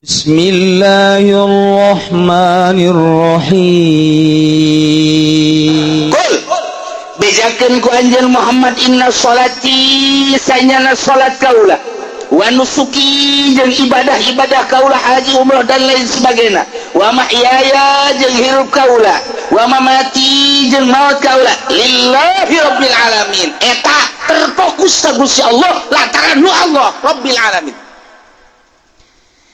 Bismillahirrahmanirrahim. Kul, bejakeun ku anjeun Muhammad, inna sholati, sanyana salat kaula, wa nusuki, jeung ibadah-ibadah kaula, haji, umroh, dan lain sebagainya, wa mahyaya, jeung hirup kaula, wa mamati, jeung maut kaula, lillahi rabbil alamin. Eta terfokus ka Gusti Allah lantaran nu Allah rabbil alamin.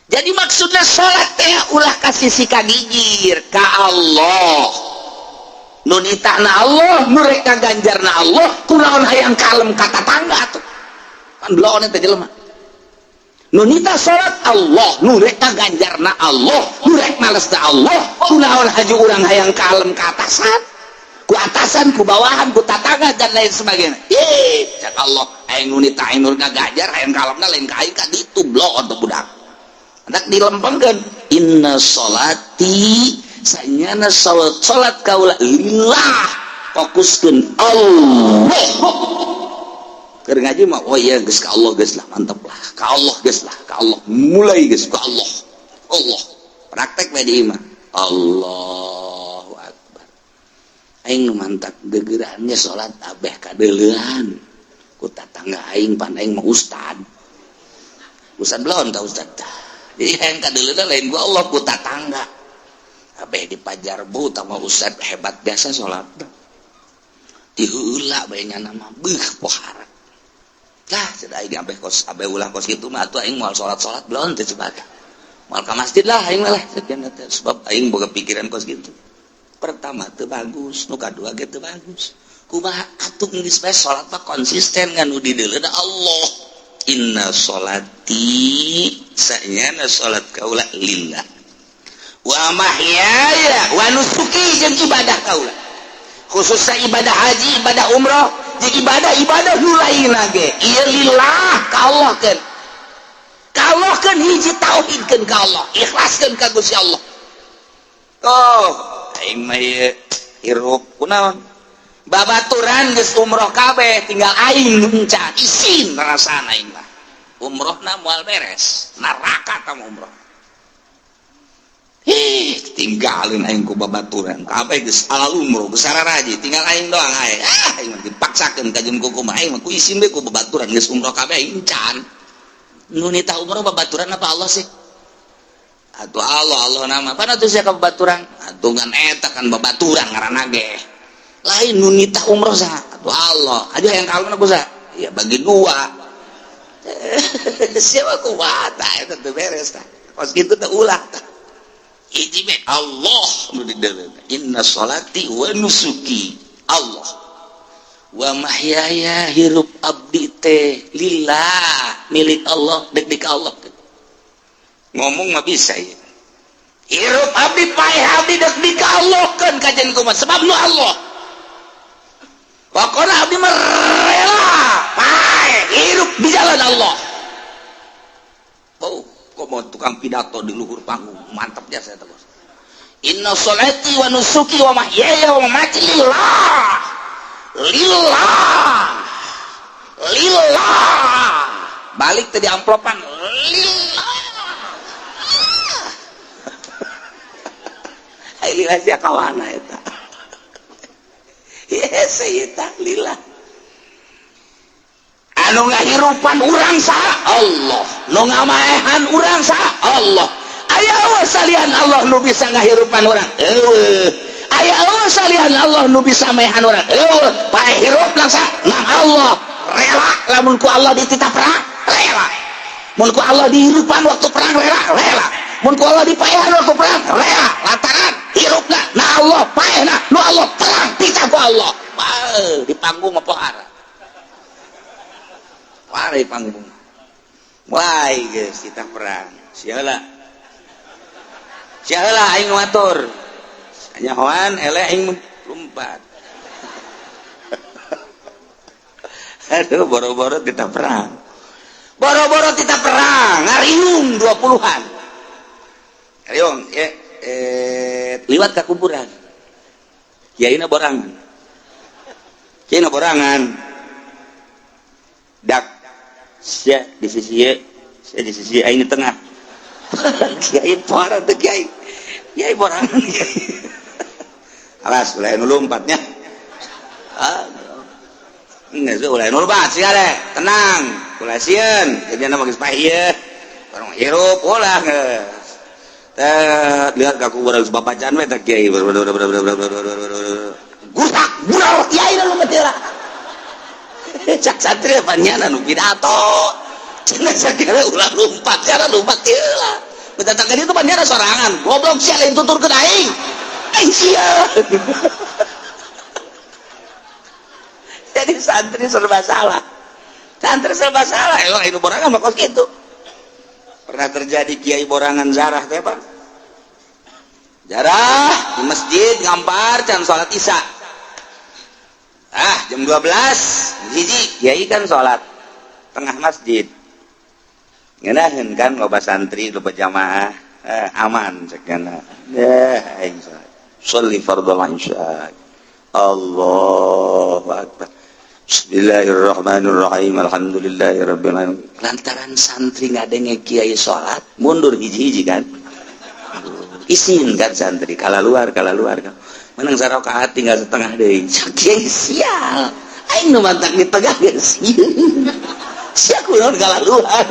Jadi maksudnya salat teh ulah kasih si kagigir ka Allah, nu nitahna Allah, nu rek kaganjarna Allah. Kunaon hayang kalem ka tatangga tuh kan bloon teh jelema? Nu nitah salat Allah, nu rek kaganjarna Allah, nu rek malesna Allah. Kunaon haju urang hayang kalem ka atasan, ku atasan, ku bawahan, ku tatangga, dan lain sebagainya? Ih, cak Allah, aing nu nitah, aing nu ngaganjar, hayang kalemna lain ka aing, ka ditu. Bloon tuh budak. Hendak dilempengkeun, inna sholati, sanyana salat, salat kaula, lillah, fokuskeun Allah. Keur ngaji mah, oh iya, geus ka Allah, geus lah, mantep lah, ka Allah, geus lah, ka Allah, mulai geus ka Allah. Allah praktek we di imah. Allahu akbar, aing nu mantak gegerannya salat abeh kadeuleuan ku tatangga aing, pan aing mah ustad, ustad belum tah ustad. Jadi yang kadeuleuan lain gua Allah, ku tatangga. Abeh dipajarbu tama ustad hebat biasa salat diheula bae nya nama beuh pohara lah. Sudah, aing abeh kos, abeh ulah kos kitu mah atuh aing moal salat-salat belum teh cepat, moal ka masjid lah aing lah sebab aing boga pikiran kos kitu. Pertama teu bagus, nu kadua ge teu bagus. Kumaha atuh geus bae salat mah konsisten ngan nu dideuleuan Allah. Inna sholati, sanyana salat kaula, lillah, wa mahyaya wa nusuki, jeung ibadah kaula, khususnya ibadah haji, ibadah umroh, jeung ibadah-ibadah nu lainna ge ieu lillah, ka Allah keun, ka Allah keun. Hiji, tauhidkeun ka Allah, ikhlaskeun ka Gusti Allah. Oh, aing mah ieu hirup kunaon, babaturan geus umroh kabeh, tinggal aing nu encan, isin rasana. Aing mah umrohna moal beres, neraka tah umroh. Ih, tinggalin aing ku babaturan kabeh geus halal umroh, geus sararaji, tinggal aing doang. Aing ah, aing mah dipaksakeun ka jeung kumaha, aing mah ku isin we ku babaturan geus umroh kabeh, aing encan. Nu nitah umroh babaturan apa Allah sih? Atuh Allah, Allah nama pan atuh sia ka babaturan atuh, ngan eta kan babaturan ngaranna ge lain. Nu nitah umroh saha atuh? Allah aja. Yang kalem aku saha ya, bagi dua siapa kuat eta teu beres tah. Kos kitu teh ulah tah. Hiji be Allah nu dideuleuh, inna sholati wa nusuki Allah, wa mahyaya, hirup abdi teh, lillah, milik Allah, dek dik Allah. Ngomong mah bisa ya, hirup abdi, paeh abdi, dek dik Allah kan kajian kumaha, sebab nu Allah. Pokoknya abdi mah rela paeh hirup di jalan Allah. Oh, kok mau tukang pidato di luhur panggung, mantap jasa eta bos. Inna sholati wa nusuki wa mahyaya wa mamati lillah, lillah, lillah. Balik tadi amplopan lillah. Ai lillah sia kawana eta? Yes, eta lillah. Anu ngahirupan urang saha? Allah. Nu ngamaehan urang saha? Allah. Aya eueuh salian Allah nu bisa ngahirupan urang? Eueuh. Aya eueuh salian Allah nu bisa maehan urang? Eueuh. Paeh hirup nang saha? Nang Allah. Rela lamun ku Allah dititah perang, rela. Mun ku Allah dihirupan waktu perang, rela, rela. Mun ku Allah dipaehan waktu perang, rela. Lantaran hirupna na Allah, paehna nu Allah, perang titah ku Allah. Wah, di panggung mah pohara. Wah, di panggung. Wah, geus kita perang. Sialah. Sialah aing ngatur. Nyahoan eleh aing lompat. Aduh, boro-boro kita perang. Boro-boro kita perang, ngariung 20-an. Ngariung, ya, liwat ke kuburan. Kiaina borangan. Kiaina borangan. Dak, sia di sisi ieu, sia di sisi aing di tengah. Kiai parah tuh, kiai. Kiai borangan kiai. Alas, ulah nu lompatnya. Ah. Geus ulah nu lompat sia deh. Tenang, ulah sieun. Jadi mah geus paeh ieu. Barang hirup ulah geus. Teh lihat ka kuburan babacan we teh kiai. Gusak, bural kiai nu lompat lah. Cak santri apa nyana nu pidato. Cenah sakira ulah lompat, cara lompat ieu lah. Mendatangkan itu panjana sorangan. Goblok sia, lain tuturkeun aing. Aing sia. Jadi santri serba salah. Santri serba salah. Emang itu borangan mah kos kitu. Pernah terjadi kiai borangan zarah teh, Pak. Jarah di masjid ngampar can salat Isya. Ah, jam 12 hiji kiai kan salat tengah masjid. Ngeunaheun kan loba santri, loba jamaah, aman cek nyana. Eh, aing salat. Sholli fardhal isya. Allahu akbar. Bismillahirrahmanirrahim. Alhamdulillahirabbil alamin. Lantaran santri ngadenge kiai salat, mundur hiji-hiji kan. Isin kan santri, kala luar, kala luar. Menang sarakaat tinggal setengah deui. Kiai sial. Aing nu mantak di tengah geus. Sia kunaon kala luar.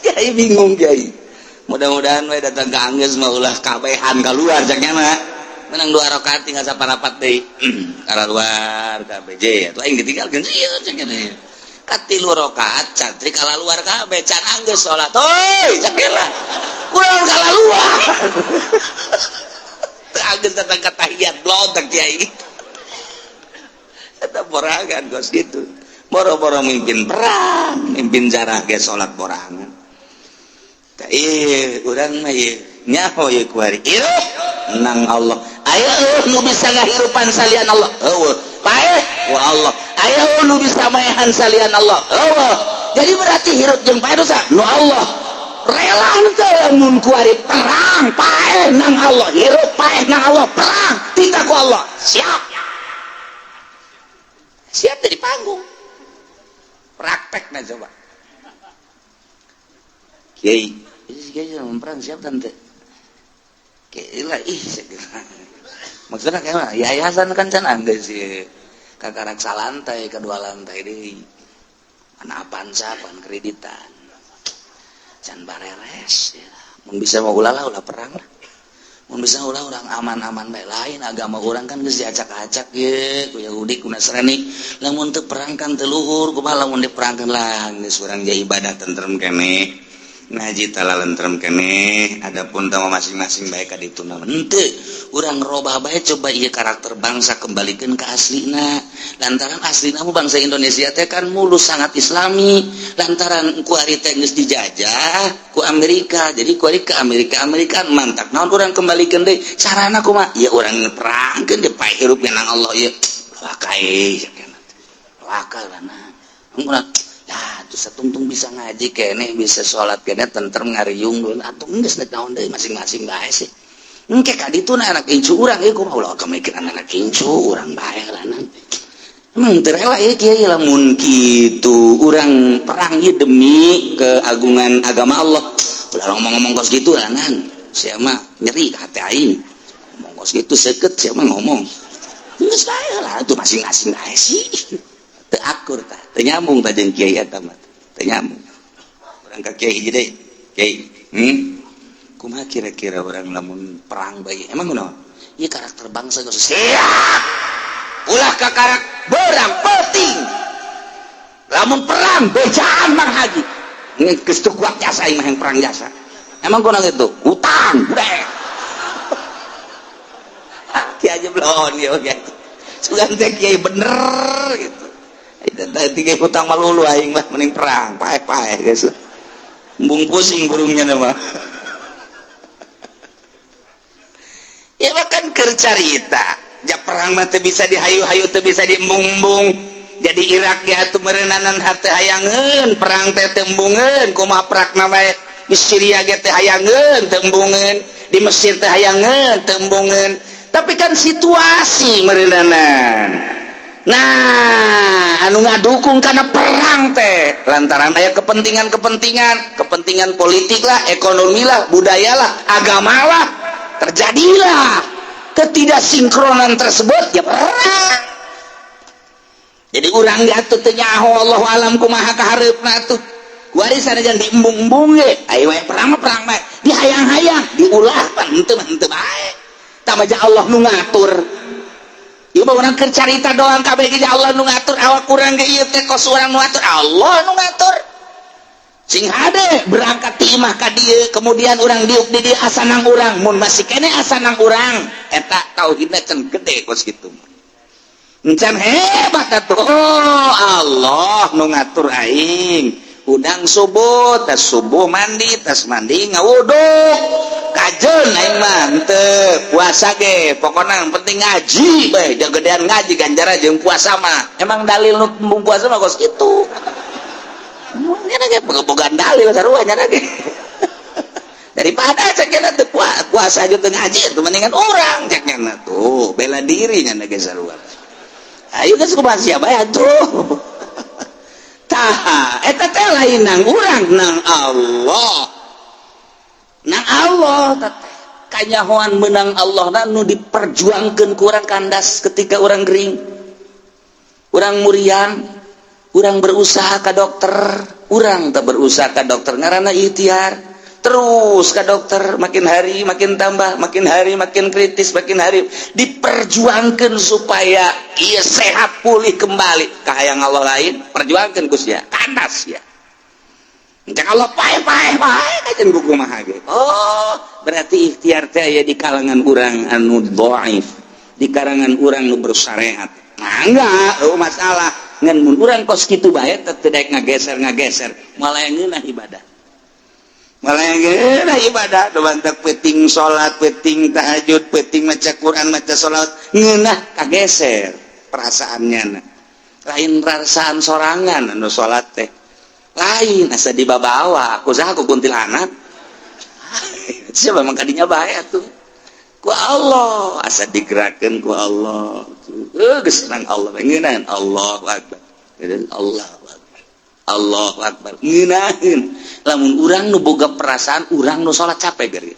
Kiai bingung kiai. Mudah-mudahan we datang ke anggeus mah ulah kabehan keluar cak mah. Menang dua rakaat tinggal saparapat deui. Kala luar kabeh atuh aing ditinggalkeun sieun cak nya. Katilu rakaat santri kala luar kabeh can anggeus salat. Hoi cak lah. Kunaon kala luar. Teu anggeus datang ka tahiyat blontak kiai. Eta borangan kos kitu. Boro-boro mimpin perang, mimpin jarah ge salat borangan. Tah ieu urang mah ieu nyaho ieu kuari. Hirup nang Allah. Aya nu bisa ngahirupan salian Allah. Eueuh. Paeh wa Allah. Aya nu bisa maehan salian Allah. Eueuh. Jadi berarti hirup jeung paeh dosa nu Allah. Rela teu lamun kuari perang paeh nang Allah, hirup paeh nang Allah, perang titah ku Allah. Siap. Siap dari panggung. Praktekna coba. Kiai, kiai perang siap tante. Kiai lah ih maksudnya kayak mana? Yayasan kan can anggeus sih. Kakarak salantai kedua lantai deui. Mana Avanza, pan kreditan. Can bareres ya. Mun bisa mau ulah lah ulah perang lah. Mun bisa ulah urang aman-aman bae, lain agama urang kan geus diacak-acak ye ku Yahudi ku Nasrani. Lamun teu perang kan teu luhur, kumaha lamun diperangkeun lah geus urang ge ibadah tentrem keneh. Ngaji tala lentrem keneh, adapun tama masing-masing bae ka ditu mah henteu. Urang robah bae coba ieu karakter bangsa kembalikeun ka aslina. Lantaran aslina mah bangsa Indonesia teh kan mulus sangat islami. Lantaran ku ari teh geus dijajah ku Amerika, jadi ku ari ke Amerika Amerika mantak naon urang kembalikeun deui. Carana kumaha? Ya urang perangkeun deui paeh hirup nang Allah ieu. Wakai wakal lana. Ya, tuh satungtung bisa ngaji keneh, bisa sholat keneh, tentrem ngariung atuh geus naon deui masing-masing bae sih. Engke ka ditu na anak incu urang ieu kumaha ulah kemikiran anak incu urang bae lah nanti. Emang teu rela ieu kiai lamun kitu urang perang ieu demi keagungan agama Allah. Ulah ngomong-ngomong kos kitu lah nan. Sia mah nyeri ka hati aing. Ngomong kos kitu seukeut sia mah ngomong. Geus bae lah atuh masing-masing bae sih. Teu akur tah, teu nyambung tah jeung kiai eta mah. Teu nyambung. Urang ka kiai hiji deui. Kiai, Kumaha kira-kira urang lamun perang bae? Emang kunaon? Ieu karakter bangsa geus siap. Ulah kakarak berang penting. Lamun perang bejaan Mang Haji. Geus teu kuat jasa aing mah yang perang jasa. Emang kunaon itu? Utang, udah. Kiai aja belon ya gitu. Sugan teh kiai bener gitu. Tiga hutang malulu aing lah mending perang paeh-paeh guys. Embung pusing burungnya nama. Ya bahkan keur carita, ja perang mah teu bisa dihayu-hayu, teu bisa diembung-embung. Jadi Irak ge atuh meureunnanan hate hayangeun, perang teh teu embungeun, kumaha prakna bae. Di Syria ge teh hayangeun, teu embungeun, di Mesir teh hayangeun, teu embungeun. Tapi kan situasi meureunnanan. Nah, anu ngadukung karena perang teh lantaran aya kepentingan-kepentingan, kepentingan politik lah, ekonomi lah, budaya lah, agama lah, terjadilah ketidaksinkronan tersebut, ya perang. Jadi urang diatur teu nyaho, Allahu alam kumaha kahareupna tuh. Warisan aja diembung-embung ge, ayo we perang mah perang bae, dihayang-hayang, diulah pan henteu mah henteu bae. Tah mah Allah nu ngatur. Ieu mah urang keur carita doang, kabeh ge Allah nu ngatur, awak urang ge ieu teh kos urang nu ngatur, Allah nu ngatur. Sing hade berangkat ti imah ka dieu, kemudian urang diuk di dieu asa nang urang, mun masih keneh asa nang urang, eta tauhidna can gede kos kitu. Encan hebat atuh. Oh, Allah nu ngatur aing. Udang subuh, tas subuh mandi, tas mandi ngawuduk. Kajeun aing mah henteu puasa ge, pokona yang penting ngaji bae, gedean ngaji ganjaran jeung puasa mah. Emang dalil nu embung puasa mah kos kitu. Nya ge bogaan dalil sarua nya ge. Daripada cek nya teu puasa aja teu ngaji, itu mendingan urang cek nya tuh bela diri nya ge sarua. Ayo geus kumaha sia bae atuh. Tah, eta teh lain nang urang, nang Allah. Nang Allah teh kanyahoan menang Allah na nu diperjuangkeun ku urang kandas ketika urang gering. Urang muriang, urang berusaha ka dokter, urang teh berusaha ka dokter ngaranna ikhtiar. Terus ke dokter, makin hari makin tambah, makin hari makin kritis, makin hari diperjuangkan supaya ia sehat pulih kembali. Kahayang Allah lain, perjuangkan kusya, kandas ya. Jangan Allah pae pae pae kajen buku mah ge. Oh, berarti ikhtiar teh aya di kalangan urang anu dhaif, di kalangan urang nu bersyariat. Nah, enggak, oh masalah. Ngan mun urang kos kitu bae teh teu daek ngageser-ngageser, malah yang ngeunah ibadah. Malah yang ngeunah ibadah, nu bantak peuting salat, peuting tahajud, peuting maca Quran, maca salat, ngeunah kageser perasaannya. Lain perasaan sorangan anu salat teh. Lain asa dibabawa, ku saha, ku kuntilanak. Siapa memang kadinya bae atuh. Ku Allah asa digerakkeun ku Allah. Geus nang Allah ngeunahan Allahu akbar. Allahu akbar. Allahu akbar. Ngeunaheun. Lamun urang nu boga perasaan urang nu salat capek geus.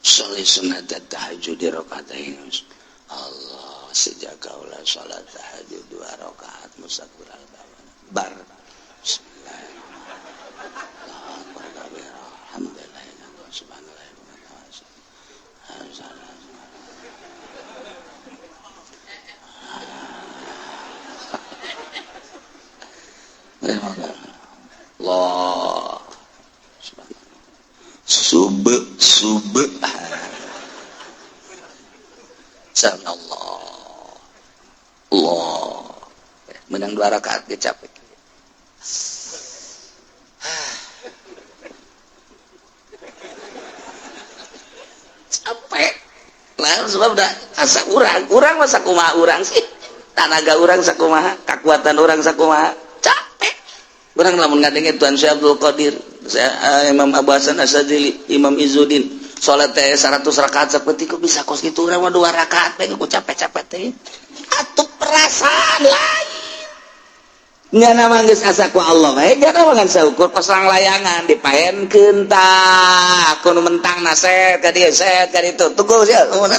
Sholli sunat tahajud di rakaatain. Allah sejak kaula salat tahajud 2 rakaat musakkural bar. Bismillahirrahmanirrahim. Alhamdulillah subhanallah. Allah sube sube Allah Allah menang 2 rakaat ge capek. Capek lah sebab dah asa urang mah sakumaha urang sih, tanaga urang sakumaha, kekuatan urang sakumaha, capek. Urang lamun ngadenge Tuan Syekh Abdul Qadir, saya Imam Abu Hasan Asy-Syadzili, Imam Izzuddin salat teh 100 rakaat sapetik kok bisa kos kitu, urang mah 2 rakaat bae ku capek-capek teh. Atuh perasaan lain. Nyana mah geus asa ku Allah bae, nyana mah ngan saukur kos layangan dipaenkeun tah, ku nu mentang na set ka dieu, set ka ditu. Tunggu sia. Oh,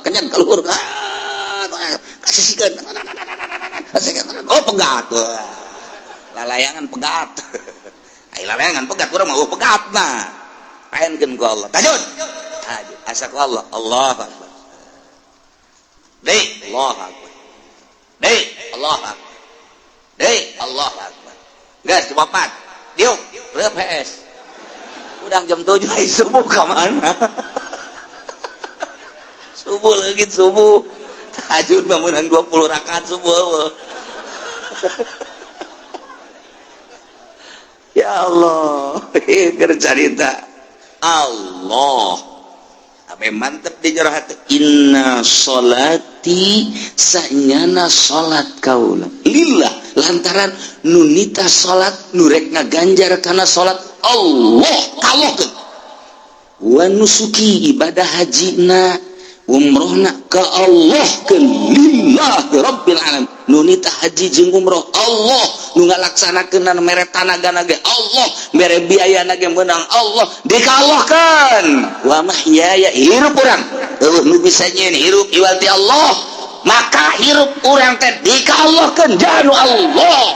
kenyan ka luhur. Kasihkeun. Oh, pegat. Lalayangan pegat. Ai lalayangan pegat urang mah pegat mah. Paenkeun ku Allah. Tajud. Tajud. Asa ku Allah. Allahu akbar. Deui, Allahu akbar. Deui, Allahu akbar. Deui, Allahu akbar. Geus cobapat. Diuk, reup PS. Udang jam 7 ai subuh ka mana? Subuh leungit subuh. Tahajud mah meunang 20 rakaat subuh. Ya Allah, keur carita Allah. Ape mantep di jero hati. Inna sholati sanyana salat kaula lillah lantaran nunita salat nurek ngaganjar kana salat Allah kalahkeun. Wa nusuki ibadah hajina Umrohna ka Allah keun, lillahi rabbil alamin. Nu nitah haji jeung umroh Allah, nu ngalaksanakeun mere tanagana ge Allah, mere biayana ge meunang Allah, dikallahkeun. Wa mahyaya, hirup urang euweuh nu bisa nyieun hirup iwal ti Allah, maka hirup urang teh dikallahkeun janu Allah,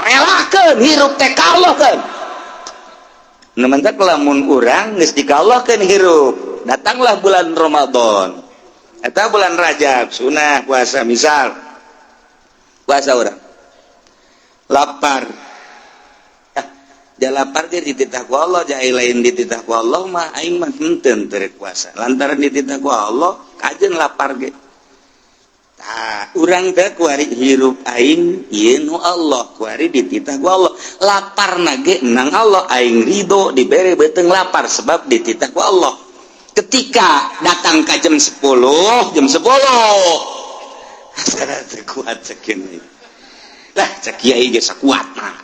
relakeun hirup teh ka Allah keun. Nu mantak lamun urang geus dikallahkeun hirup, datanglah bulan Ramadan atau bulan Rajab, sunah puasa. Misal puasa, urang lapar ya, lapar dia dititah ku Allah. Jai lain dititah ku Allah mah, aing mah henteu teu puasa. Lantaran dititah ku Allah, kajeun lapar ge. Tah, urang teh kuari hirup aing ieu nu Allah, kuari dititah ku Allah, lapar ge nang Allah, aing ridho dibere beuteung lapar sebab dititah ku Allah. Ketika datang ke jam 10, jam 10 asa kuat cekin lah, cek kiai ge sakuat mah,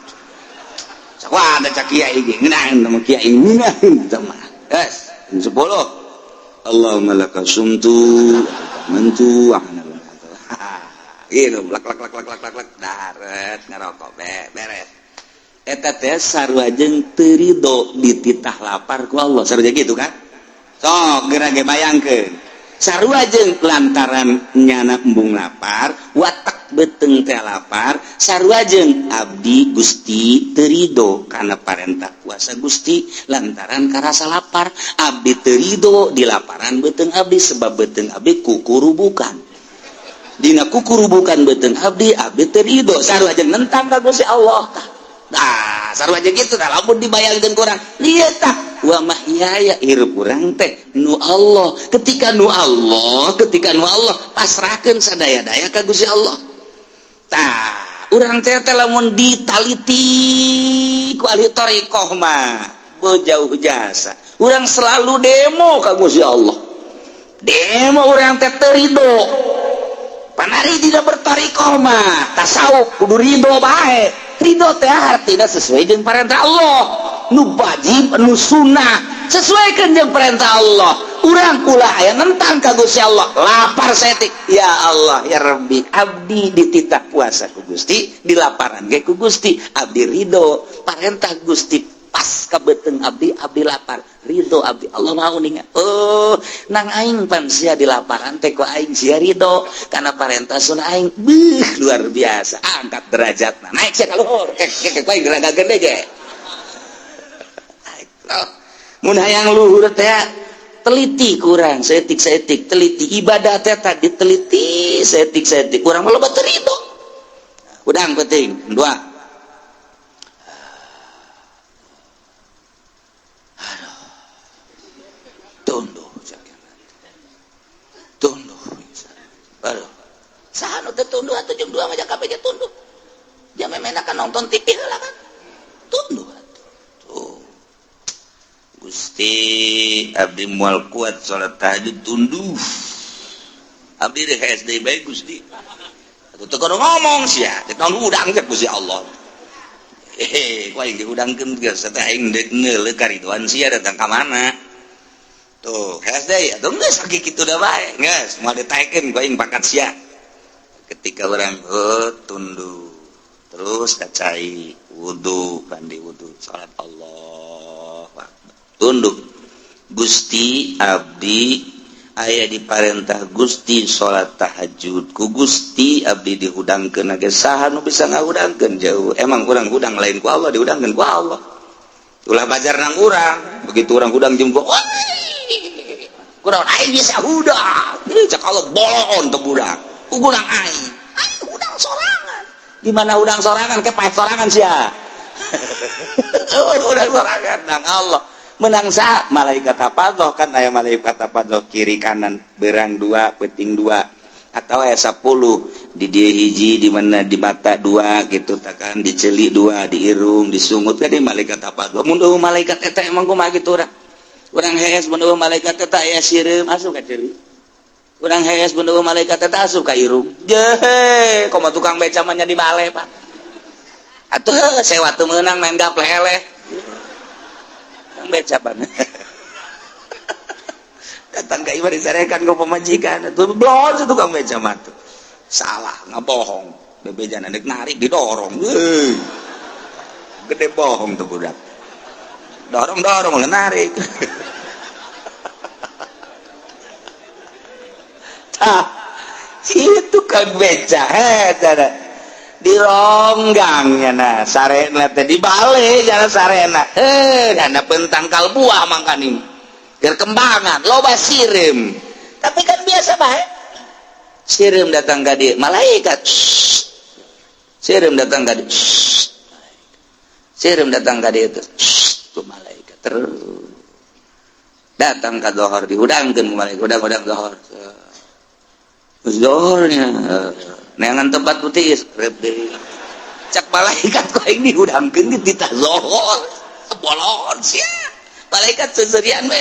sakuat cek kiai ge, ngeunaheun mah kiai, ngeunaheun mah. Yes, jam 10, Allahumma laka sumtu amantu. Gitu lak lak lak lak lak lak lak, daret, ngerokok, beres. Eta teh sarua jeung teu ridho dititah lapar ku Allah, sarua gitu kan. Sok geura ge bayangkeun, sarua jeung lantaran nyana embung lapar, watak beuteung teh lapar, sarua jeung abdi Gusti teu ridho kana parentah puasa Gusti lantaran karasa lapar. Abdi teu ridho di laparan beuteung abdi sebab beuteung abdi kukurubukan, dina kukurubukan beuteung abdi, abdi teu ridho, sarua jeung nentang ka Gusti Allah. Nah, sarua jeung kitu. Tah, lamun dibayangkeun ku urang lieu, tah, wa mahyaya, hirup urang teh nu Allah. Ketika nu Allah, ketika nu Allah, pasrahkeun sadaya-daya ka Gusti Allah. Tah, urang teh teh lamun ditaliti ku ahli thariqah mah jauh jasa, urang selalu demo ka Gusti Allah. Demo urang teh teu ridho. Panari tidak berthariqah mah tasawuf kudu ridho bae. Ridho teh artinya sesuai jeung perintah Allah, nu wajib, nu sunnah, sesuaikan jeung perintah Allah. Urang ulah aya nentang ka Gusti Allah. Lapar saeutik, ya Allah, ya Rabbi, abdi dititah puasa ku Gusti, dilaparan ge ku Gusti, abdi ridho parentah Gusti pas ka beuteung abdi, abdi lapar, ridho abdi. Allah mau ninga, oh, nang aing pan sia dilaparan teh ku aing, sia ridho karena parentah sunah aing. Beuh, luar biasa, angkat derajatna, naik sia ka luhur. Kek kek kek, aing geraga gede ge. Mun hayang luhur teh, teliti kurang saeutik saeutik, teliti ibadah teh tadi, teliti saeutik saeutik. Kurang mah loba teu ridho. Udang penting dua. Aduh, tunduh, tunduh. Aduh, saha nu teu tunduh atuh? Jam 2 mah kabeh ge tunduh. Jam memenakan nonton TV heula kan, tunduh atuh. Tuh, Gusti, abdi moal kuat salat tahajud, tunduh. Abdi deh SD bae, Gusti. Atuh teu kudu ngomong sia, cek naon hudang cek Gusti Allah. Hehe, ku aing dihudangkeun geus teh, aing deuk neuleuh kariduan sia datang ka mana. Tuh, SD atuh geus kitu da bae, geus moal ditaekeun ku aing pangkat sia. Ketika orang, oh, tunduh, terus kacai wudu, mandi wudu, salat, Allah, tunduk. Gusti, abdi aya diparentah Gusti salat tahajud, ku Gusti abdi dihudangkeun ge. Saha nu bisa ngahudangkeun jauh? Emang urang hudang lain ku Allah, dihudangkeun ku Allah. Ulah bajar nang urang, begitu urang hudang jempol, kurang aing bisa hudang. Ih, cek Allah, bolon teu budak hudang aing, aing hudang sorangan. Di mana hudang sorangan ke paeh sorangan sia. Hudang sorangan nang Allah menang sa malaikat hafadzah kan. Aya malaikat hafadzah kiri kanan, berang dua, peting dua, atau aya 10 di dia hiji, di mana di mata dua gitu takan, di celik dua, di irung, disungut kan di malaikat hafadzah. Mun eueuh malaikat eta emang kumaha gitu urang? Urang hees, mun eueuh malaikat eta aya sireum asup ka celik urang, hees mun eueuh malaikat eta asup ka irung. Jehe, komo tukang beca mah nya di bale, Pak. Atuh sewa teu meunang, main gaple eleh beca. Datang ka imah dicarekan ku pamajikan. Tuh blon tukang beca mah tuh. Salah, ngabohong. Bebejana dek narik didorong. Euy. Gede bohong tuh budak. Dorong-dorong ulah narik. Tah, si tukang beca heh dironggangnya nah sarena teh dibalik jalan sarena heh karena pentangkal buah mangkaning kembangan loba sirim tapi kan biasa bae sirim datang ka dieu malaikat sirim datang ka dieu sirim datang ka dieu ku malaikat terus datang ka zohor dihudangkeun ku malaikat hudang-hudang zohor zohornya neangan tempat putih rebe cak malaikat ku aing dihudangkeun di titah zohor bolon sia malaikat seserian we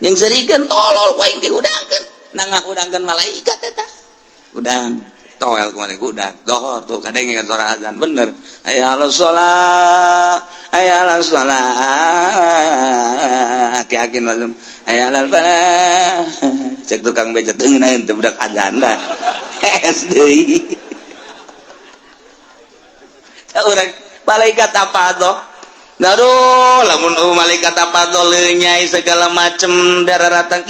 yang serikeun tolol ku aing dihudangkeun nah ngahudangkeun malaikat eta hudang toel ku malaikat hudang zohor tuh kadenge kan suara azan bener hayya 'alas shalah hayya 'alas shalah yakin langsung hayya 'alal falah cek tukang beca teu ngeunaheun teh budak azan dah es deui urang malaikat apa tuh aduh lamun malaikat apa tuh lenyai segala macem darah ratang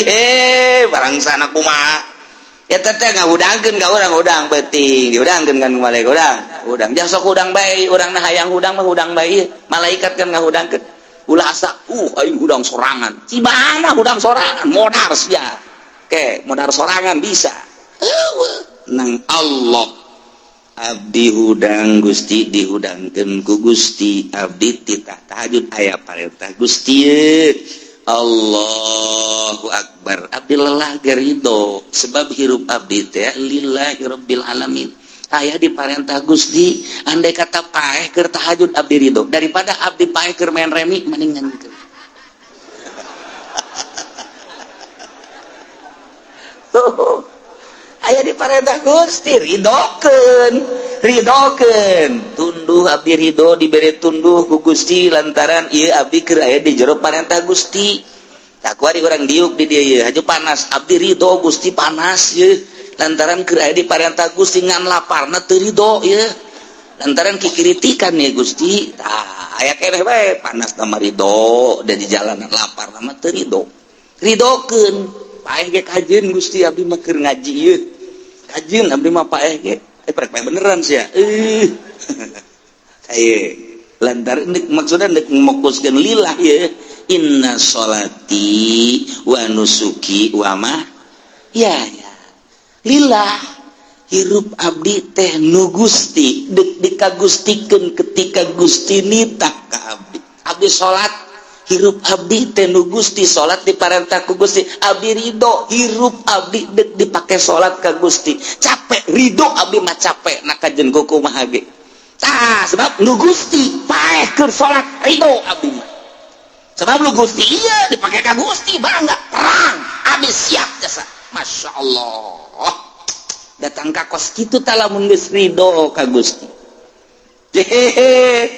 barang sana kumaha eta teh ngahudangkeun ka urang hudang peuting dihudangkeun kan malaikat hudang hudang jang sok hudang bae urang na hayang hudang mah hudang bae malaikat kan ngahudangkeun ulah asa aing hudang sorangan cibana hudang sorangan modar sia ke modar sorangan bisa nang Allah abdi hudang Gusti dihudangkeun ku Gusti abdi titah tahajud aya parentah Gusti Allahu Akbar abdi lelah gerido sebab hirup abdi teh lillahi rabbil alamin aya diparentah Gusti andai kata paeh keur tahajud abdi ridho daripada abdi paeh keur main remi mendingan tuh aya diparentah Gusti ridokeun ridokeun tunduh abdi ridho dibere tunduh ku Gusti lantaran ieu abdi keur aya di jero parentah Gusti tak kuari urang diuk di dieu ieu haju panas abdi ridho Gusti panas ieu lantaran keur aya di parentah Gusti ngan laparna teu ridho ieu lantaran kikiritikan ya Gusti tah aya keneh bae panas na mah ridho da di jalanan lapar na mah teu ridho ridokeun paeh ge kajeun Gusti abdi mah keur ngaji ieu kajeun abdi mah paeh ge prek paeh beneran sia saye lantaran maksudna deuk mokuskeun lillah ieu inna sholati wa nusuki wa ma ya ya lillah hirup abdi teh nu Gusti deuk dikagustikeun ketika Gusti nitah ka abdi abdi salat hirup abdi teh nu Gusti salat diparentah ku Gusti abdi ridho hirup abdi deuk dipake salat ka Gusti capek ridho abdi mah capek na kajen kumaha ge tah sebab nu Gusti paeh keur salat ridho abdi mah sebab nu Gusti iya dipake ka Gusti bangga perang abdi siap jasa Masya Allah datang ka kos kitu tah lamun geus ridho ka Gusti hehehe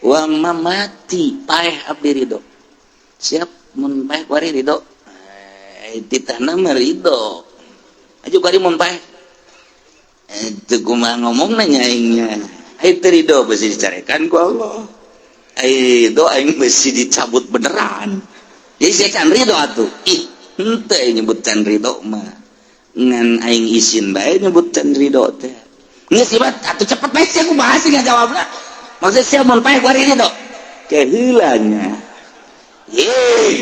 wa mamati paeh abdi ridho siap mun paeh kuari ridho titahna mah ridho aju kuari mun paeh teu kumaha ngomongna nya aingnya ai teu ridho beusi dicarekan ku Allah ai ridho aing beusi dicabut beneran jadi sia can ridho atuh ih henteu nyebut can ridho mah ngan aing isin bae nyebut can ridho teh geus ieu mah atuh cepet bae sia kumaha sih ngajawabna maksudnya sia mun paeh kuari ridho keheulanya ye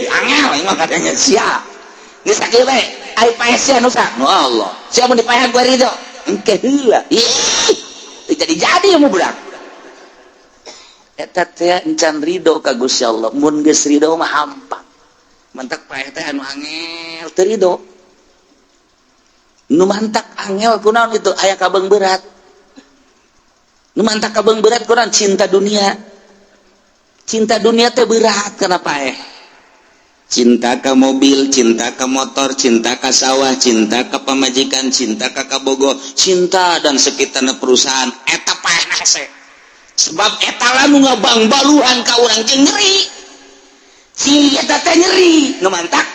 angel aing mah katanya sia geus sakieu bae ai paeh sia nu sa nu Allah sia mun dipaehan kuari ridho engke heula ih teu jadi-jadi mu budak eta teh encan ridho ka Gusti Allah mun geus ridho mah hampang mantak paeh teh anu angel teu ridho nu mantak angel kunaon itu aya kabeung berat nu mantak kabeung berat kunaon cinta dunia teh berat kana paeh cinta ka mobil, cinta ka motor, cinta ka sawah, cinta ka pamajikan, cinta ka kabogo, cinta dan sekitarna perusahaan eta paeh hese sebab eta lah nu ngabangbaluhan ka urang jeung nyeri si eta teh nyeri nu mantak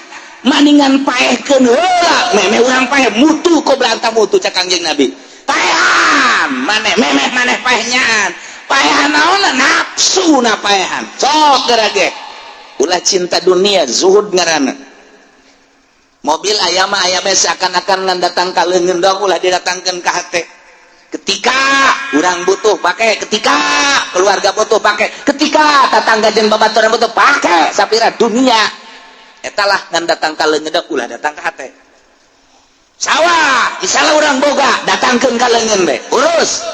Maningan paehkeun heula, memeh urang paeh. Mutu qabla an tamutu, cak Kangjeng Nabi. Paehan maneh, memeh maneh paehnyaan. Paehan naon? Nafsu na paehan. Sok geura ge ulah cinta dunia, zuhud ngaranna. Mobil aya mah aya bae, seakan-akan ngan datang ka leungeun doang, ulah didatangkeun ka hate. Ketika urang butuh, pakai. Ketika keluarga butuh, pakai. Ketika tetangga jeung babaturan butuh, pakai. Sapira dunia eta lah, ngan datang ka leungeun doang, ulah datang ka hate. Sawah misalnya urang boga, datangkeun ka leungeun bae, urus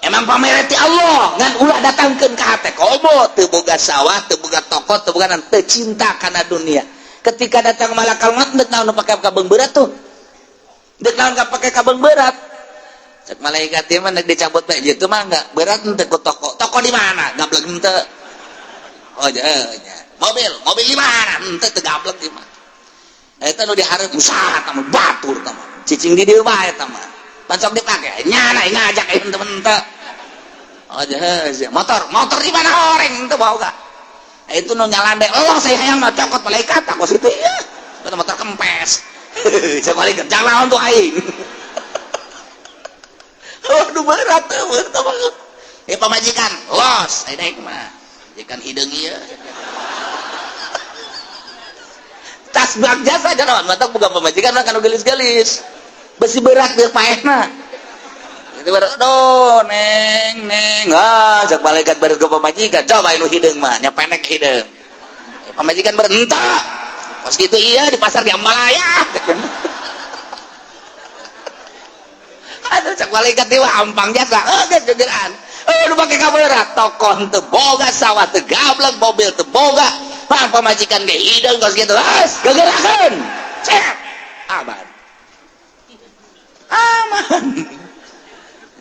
emang pamere ti Allah, ngan ulah datangkeun ka hate. Komo teu boga sawah, teu boga toko, teu boga, teu cinta kana dunia. Ketika datang malakal maut, deuk naon pake kabeung berat tuh? Deuk naon pake kabeung berat? Cek malaikat dia mah nek dicabut bae gitu mah enggak berat henteu ku toko. Toko di mana? Gablek henteu. Oh nya, mobil, mobil di mana? Henteu, teu gablek di mana. Eta nu dihareup usaha tah mah, batur tah mah. Cicing di dieu bae eta mah. Pan sok dipake. Nyana ngajak henteu henteu. Oh nya, motor, motor di mana? Horeng henteu boga. Itu nu nyalande, oh saya hayang mah cokot malaikat kos itu ya. Motor kempes. Cek malaikat, jangan untuk aing. Aduh, berat tuh, berat banget. Eh, pamajikan, los, ayo naik mah. Majikan hideung ieu. Tas bak jasa jarawan, mata buka pamajikan mah kanu gelis-gelis. Besi berat deuk paehna. Itu berat, aduh, neng, neng. Ah, cek malaikat berat ke pamajikan. Coba nu hideung mah, nya pendek hideung. Pamajikan berentak. Pas gitu iya di pasar di Ambalaya. Aduh, cek malaikat dewa ampang jasa. Oh, geus. Oh, nu pake kaberat, toko teu boga, sawah teu gablek, mobil teu boga. Pang pamajikan ge hideung kos kitu. Geus, gegerakeun. Cek. Aman. Aman.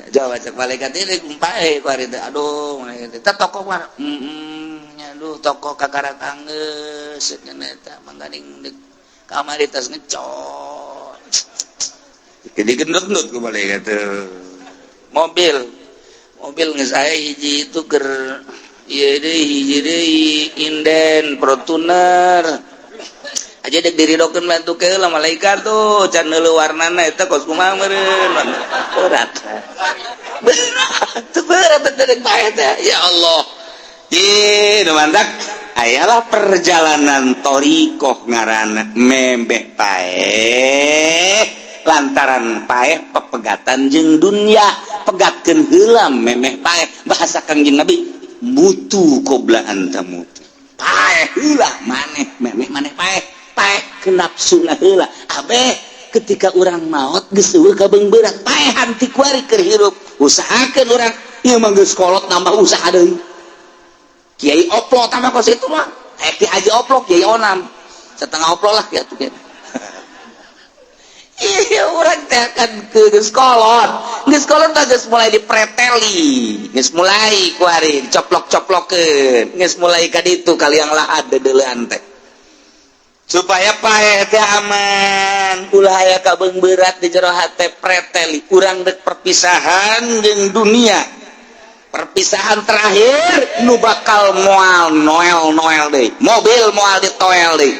Jawab cek malaikat ini kumpae ku ari teh. Aduh, malaikat teh toko mah. Aduh, toko kakarak anggeus cenah eta mangganing kamari tas ngecor. Jadi gendut-gendut ku malaikat teh. Mobil. Mobil geus aya hiji itu keur ieu deui, hiji deui inden Fortuner. Aja dek diridokeun bantu ke lah malaikat tuh can neuleuh warnana eta kos kumaha meureun. Berat. Berat, berat teh bae teh. Ya Allah. Ih, nu mantak ayalah perjalanan thoriqoh ngaranna membeh paeh lantaran paeh pepegatan jeung dunia, pegatkeun heula memeh paeh. Bahasa Kangjeng Nabi, mutu qabla an tamutu. Paeh heula maneh, memeh maneh paeh, paeh ke nafsuna heula. Abeh ketika urang maot geus eueuh kabeung berat, paehan ti kuari keur hirup. Usahakeun urang ieu mah geus kolot nambah usaha deui. Kiai oplo tambah kos itu mah. Ki Haji oplo, Kiai Onam. Setengah oplo lah ya tuh. Iya, urang teh kan geus kolot. Geus kolot teh geus mulai dipreteli, geus mulai kuari dicoplok-coplokeun, geus mulai ka ditu kaliang lahat deudeulean teh. Supaya paeh teh aman, ulah aya kabeung berat di jero hate, preteli. Urang dek perpisahan jeung dunia. Perpisahan terakhir nu bakal moal noel-noel deui. Mobil moal ditoel deui.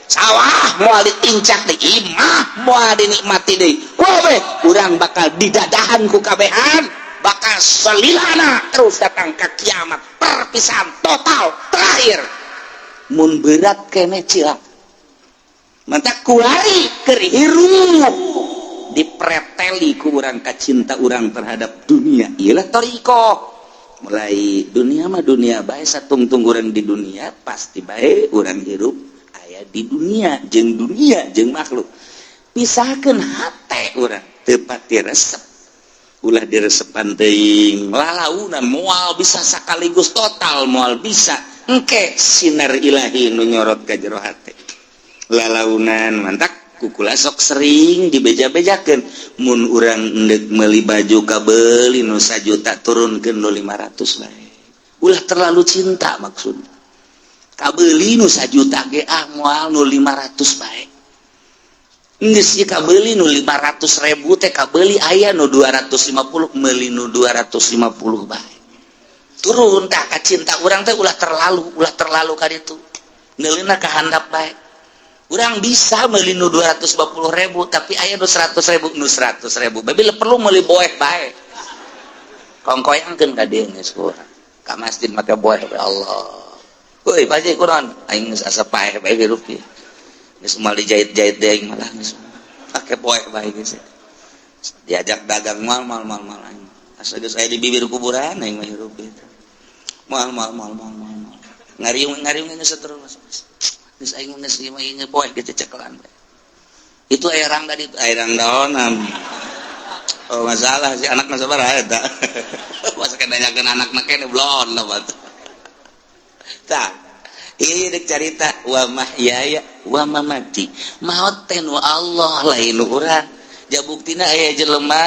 Sawah moal ditincak deui, imah moal dinikmati deui. Kabeh urang bakal didadahan ku kabehan, bakal selilana terus datang ke kiamat. Perpisahan total terakhir. Mun berat kene cilak. Mantak kuari keur hirup dipreteli ku urang ka cinta urang terhadap dunia. Iyalah thoriqoh. Mulai dunia mah dunia bae, satungtung urang di dunia pasti bae urang hirup aya di dunia jeung dunia jeung makhluk. Pisahkeun hate urang teu pati resep. Ulah diresepan teuing lalaunan moal bisa sakaligus total, moal bisa. Engke sinar ilahi nu nyorot ka jero hate. Lalaunan mantak kukula sok sering dibeja-bejakeun mun urang endek meuli baju kabeuli nu sajuta, turunkeun nu 500 bae. Ulah terlalu cinta maksudna. Kabeuli nu sajuta ge ah moal, nu 500 bae. Geus ieu kabeuli nu 500 ribu teh, kabeuli aya nu 250, meuli nu 250 bae. Turun tah ka cinta urang teh, ulah terlalu ka ditu. Neuleuna ka handap bae. Urang bisa meuli nu 250 ribu, tapi aya nu 100 ribu, nu 100 ribu. Bae perlu meuli boeh bae. Kongkoyangkeun ka dieu geus urang. Ka masjid make boeh bae Allah. Woi, Pak Haji, kunaon? Aing geus asa paeh bae hirup ieu. Geus moal dijahit-jahit deui aing malah geus. Pake boeh bae geus. Diajak dagang mal mal mal mal aing. Asa geus aya di bibir kuburan aing mah hirup ieu. Mal mal mal mal mal. Ngariung ngariung geus terus. Geus aing geus ieu mah ieu boeh geus cecekelan bae. Itu aya rangda di aya rangdaonan. Oh, masalah si anak mah sabaraha eta. Masa nanyakeun anak mah kene belum lah. Tah, ieu dek carita wa mahyaya wa mamati. Maot teh nu Allah, lain nu urang. Ja buktina aya jelema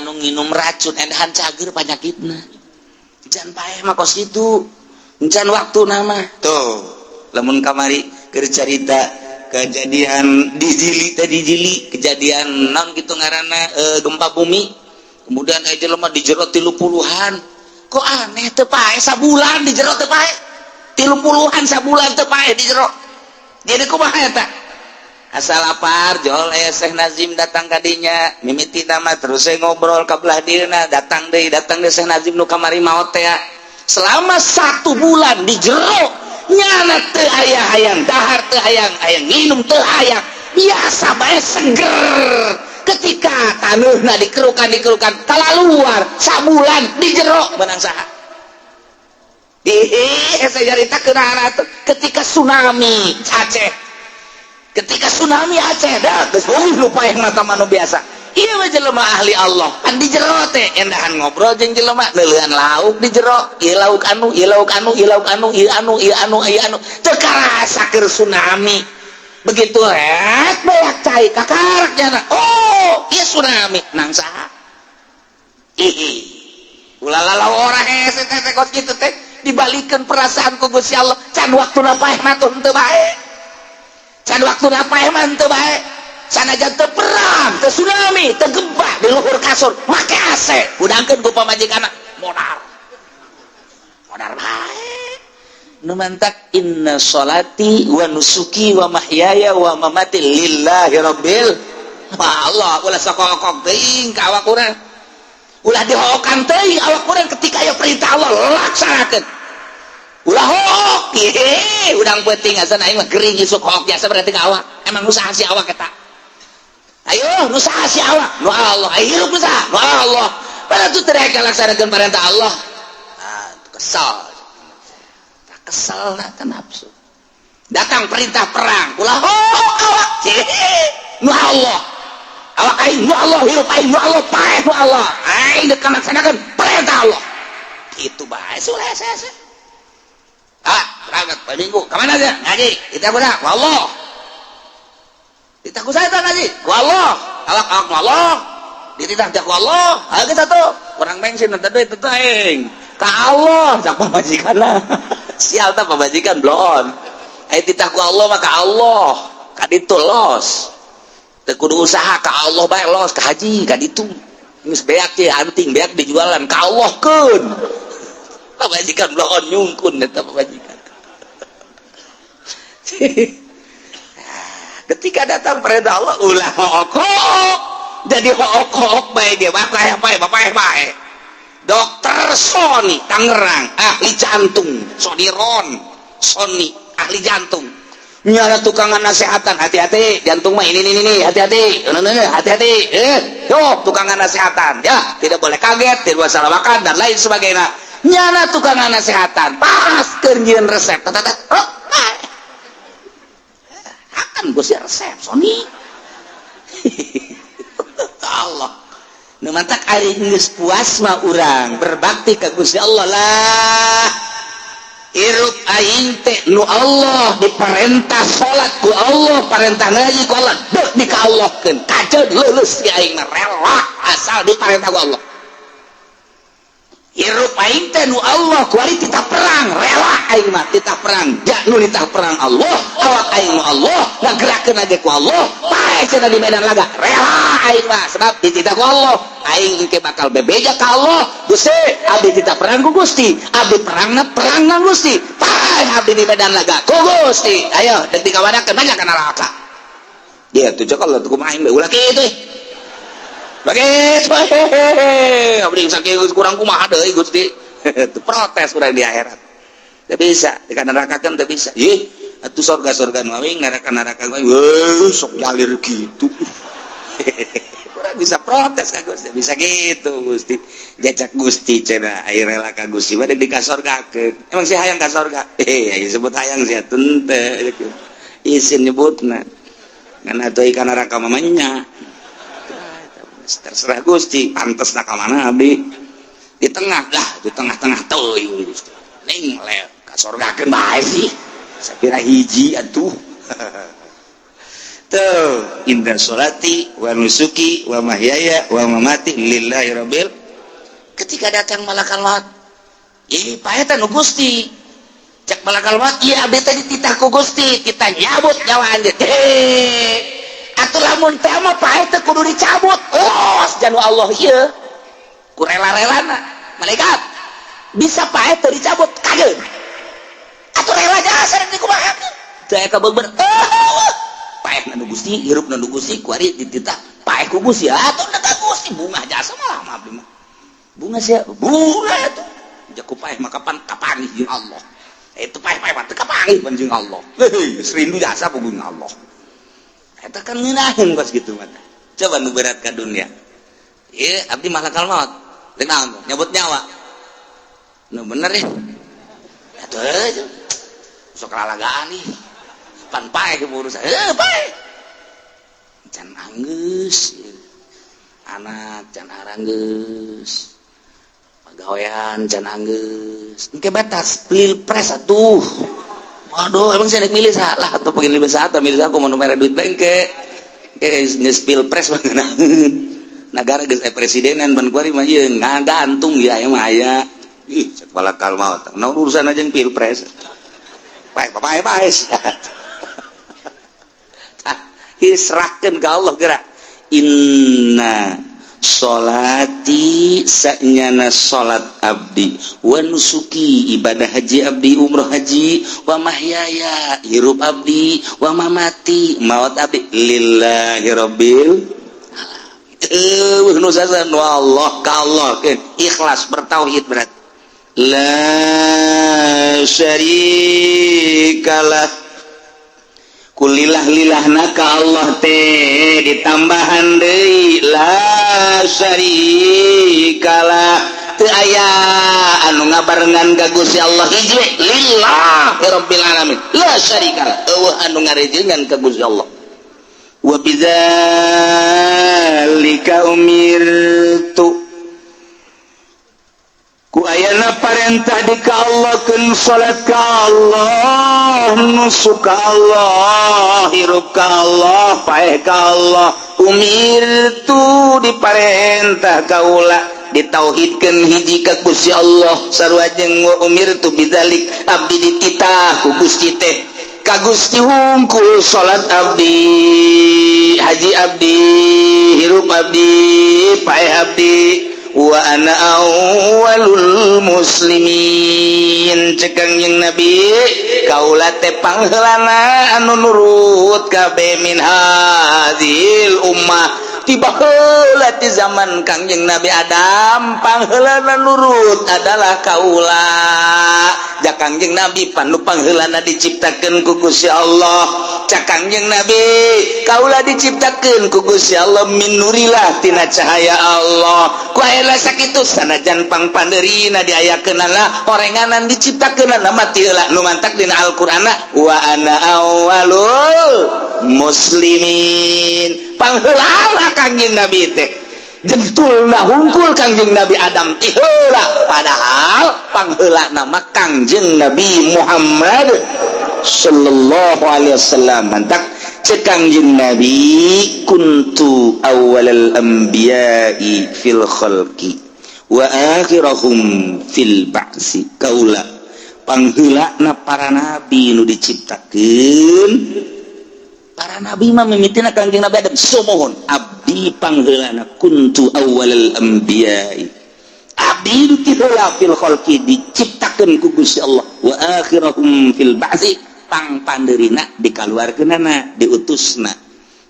anu nginum racun endahan cager panyakitna. Can paeh mah kos kitu. Can waktu nama. Tuh, lamun kamari keur carita kejadian di Jili tadi, Jili kejadian non gitu ngaranna gempa bumi, kemudian aya jelema di jero 30-an, kok aneh teu paeh sabulan di jero, teu paeh 30-an sabulan teu paeh di jero. Jadi kumaha eta? Asal lapar jol aya Syekh Nazim datang kadinya mimiti nama, terus saya ngobrol ka belah dieuna, datang deui, datang deui Syekh Nazim nu kamari maot teh. Selama satu bulan di jero nyana teu aya hayang dahar, teu hayang hayang minum, teu hayang, biasa bae, seger. Ketika taneuhna dikerukan dikerukan kalaluar. Sabulan di jero menang saha? Ih, saya cerita kenaan ketika tsunami Aceh. Ketika tsunami Aceh dah geus lupa yang mata manu biasa. Iya mah jelema ahli Allah pan di jero teh endahan ngobrol jeung jelema, neuleuhan lauk di jero, ieu lauk anu, ieu lauk anu, ieu lauk anu, ieu anu, ieu anu, ieu anu, teu karasa keur tsunami. Begitu rek beak cai kakarak jana, oh ieu tsunami nang saha? Ih, ulah lalau ora hese teh teh kos kitu teh dibalikeun perasaan ku Gusti Allah. Can waktuna paeh mah teu bae, can waktuna paeh mah teu bae. Sanajan teu perang, teu tsunami, teu gempa, di luhur kasur make AC, hudangkeun ku pamajikanna, modar modar bae. Nu mantak inna sholati wa nusuki wa mahyaya wa mamati lillahi rabbil Allah. Ulah sokokok teuing ka awak urang, ulah dihokan teuing awak urang. Ketika aya perintah Allah, laksanakeun, ulah hook. Ye udang penting asa aing mah gering isuk hook biasa, berarti ka awak emang usaha si awak eta. Ayo nu saha si awak? Nu Allah. Ayo hirup nu saha? Nu Allah. Pada tuh tereka laksanakeun perintah Allah. Ah, kesal tak kesal nah nafsu. Datang perintah perang, ulah hook awak. Nu Allah awak aing, nu Allah hirup aing, nu Allah paeh, nu Allah aing dek laksanakeun perintah Allah. Itu bae sudah saya. Ah, berangkat poe Minggu kemana aja ngaji kita kuda ku Allah. Dititah ku saya ngaji ku Allah, awak awak ku Allah, dititah ku Allah. Ayo kita tuh kurang bensin nanti duit itu aing ka Allah cak pamajikan lah. Sial tah pamajikan blon. Ayo titah ku Allah maka Allah ka ditu los, teu kudu usaha, ka Allah bae los ka haji ka ditu. Geus beak ye anting beak dijualan ka Allah keun. Pamajikan blon, nyungkun eta pamajikan. Ketika datang perintah Allah, ulah hook, jadi hook bae dia bapak bae bapak bae. Dokter Sony Tangerang, ahli jantung, Sodiron Sony ahli jantung, nyala tukangan nasehatan, hati-hati jantung mah ini, hati-hati, hati-hati, tuh tukangan nasehatan ya, tidak boleh kaget, tidak boleh salah makan dan lain sebagainya. Nyala tukangan nasehatan pas keur resep, oh, akan gue sih resep Sony. Allah nu mantak ari geus puas mah urang berbakti ka Gusti Allah lah. Hirup aing teh nu Allah, diperintah salat ku Allah, perintah ngaji ku Allah, dek di ka Allahkeun kajeun leuleus si aing mah rela asal diperintah ku Allah. Hirup aing teh nu Allah, kuari titah perang, rela aing mah titah perang. Ja nu titah perang Allah, awak aing nu Allah, ngagerakeun aja ku Allah, paeh cenah di medan laga. Rela aing mah sebab dititah ku Allah. Aing engke bakal bebeja ka Allah. Gusti, abdi titah perang ku Gusti. Abdi perangna perang na Gusti. Paeh abdi di medan laga ku Gusti. Ayo deuk dikawadakeun banyak kana neraka. Dia tuh cek Allah tuh, kumaha aing bae ulah kitu. Begitu, hehehe. Abdi saking kurang kumaha deui, Gusti. Itu protes urang di akhirat. Teu bisa, di neraka kan teu bisa. Ih, atuh sorga-sorga nu aing, neraka-neraka nu aing, weuh, sok jalir gitu. Urang bisa protes ka Gusti, bisa gitu Gusti. Jajak Gusti cenah, aya rela ka Gusti mah di ka sorgakeun. Emang sih hayang ka sorga? Eh, aya sebut hayang sih atuh henteu. Isin nyebutna. Ngan atuh ka neraka mah nya. Terserah Gusti, pantes ka mana abdi? Di tengah lah, di tengah-tengah teuing Gusti. Ning le ka sorgakeun bae sih. Sapira hiji atuh. Tuh, inna sholati wa nusuki wa mahyaya wa mamati lillahi rabbil. Ketika datang malakal maut, ih, paetan nu Gusti. Cek malakal maut, iya, abdi tadi titah ku Gusti, kita nyabut nyawa anjeun. Heh. Atuh lamun teh mah paeh teh kudu dicabut. Los janu Allah ieu. Ku rela-relana. Malaikat bisa paeh teu dicabut kageun. Atuh rela jasa rek dikumahakeun. Teu aya kabeungbeur. Oh, paeh nu Gusti, hirup nu Gusti, kuari dititah paeh ku Gusti. Atuh da ka Gusti bungah jasa malah mah abdi mah. Bunga sia, bunga atuh. Jaku paeh mah kapan kapanggih jeung Allah. Itu paeh-paeh mah teu kapanggih pan jeung Allah. Heuh, rindu jasa jeung Allah. Eta kan ngeunaheun kos kitu mah. Coba nu berat ka dunia. Ieu abdi malakal maut. Rek naon tuh? Nyabut nyawa. Nu bener ya. Atuh euy. Sok lalagaan nih. Pan paeh urusan. Heuh, paeh. Can anggeus. Anak can aranggeus. Pagawean can anggeus. Engke batas pilpres atuh. Waduh, emang saya milih salah atau pengen milih salah, milih aku mau mere duit bengke. Kayak geus pilpres mah ngeunaheun. Nagara geus aya presidenan ban kuari mah ieu ngagantung ya aya mah aya. Ih, cek malakal maut. Naon urusan aja yang pilpres. Paeh paeh paeh. Serahkeun ka Allah gerak. Inna sholati, sanyana salat abdi, wa nusuki, ibadah haji abdi, umroh haji, wa mahyaya, hirup abdi, wa mamati, maut abdi, lillahi rabbil alamin. Nu Allah ka Allah ikhlas, bertauhid, berat. La syarikalah. Kulillah lilahna ka Allah teh ditambahan deui la syarikalah, teu aya anu ngabarengan ka Gusti Allah, hiji lillahi rabbil alamin, la syarikalah, euweuh anu ngarejengan ka Gusti Allah. Wa bidzalika umirtu, ku ayana parentah di ka Allah keun salat ka Allah, nusuk ka Allah, hirup ka Allah, paeh ka Allah. Umirtu, diparentah kaula ditauhidkeun hiji ka Gusti Allah. Sarua jeung wa umirtu bidzalik, abdi dititah ku Gusti teh, ka Gusti hungkul salat abdi, haji abdi, hirup abdi, paeh abdi. Wa ana awwalul muslimin. Cek Kangjeng Nabi, kaula teh pangheulana anu nurut kabeh min hadhil ummah. Tiba heula ti zaman Kangjeng Nabi Adam, pangheulana nurut adalah kaula. Ja Kangjeng Nabi panu pangheulana diciptakeun ku Gusti Allah. Cak Kangjeng Nabi, kaula diciptakeun ku Gusti Allah min nurillah, tina cahaya Allah. Ku aya sakitu sanajan pangpandeurina diayakeunana orenganan diciptakeunana mati heula, nu mantak dina Al-Qur'anna wa ana awwalul muslimin. Pangheulana Kangjeng Nabi teh jentulna hungkul Kangjeng Nabi Adam ti heula, padahal pangheulana nama Kangjeng Nabi Muhammad sallallahu alaihi wasallam. Mantak cek Kangjeng Nabi, kuntu awwalal anbiya'i fil khalqi. Wa akhirahum fil ba'si, kaula pangheulana para nabi nu diciptakeun. Para nabi mah mimitina Kangjeng Nabi Adam. Sumuhun, abdi pangheulana. Kuntu awwalal anbiya'i, abdi nu tiheula fil khalqi, diciptakeun ku Gusti Allah. Wa akhirahum fil ba'si, pang pandeurina dikaluarkeunana, diutusna.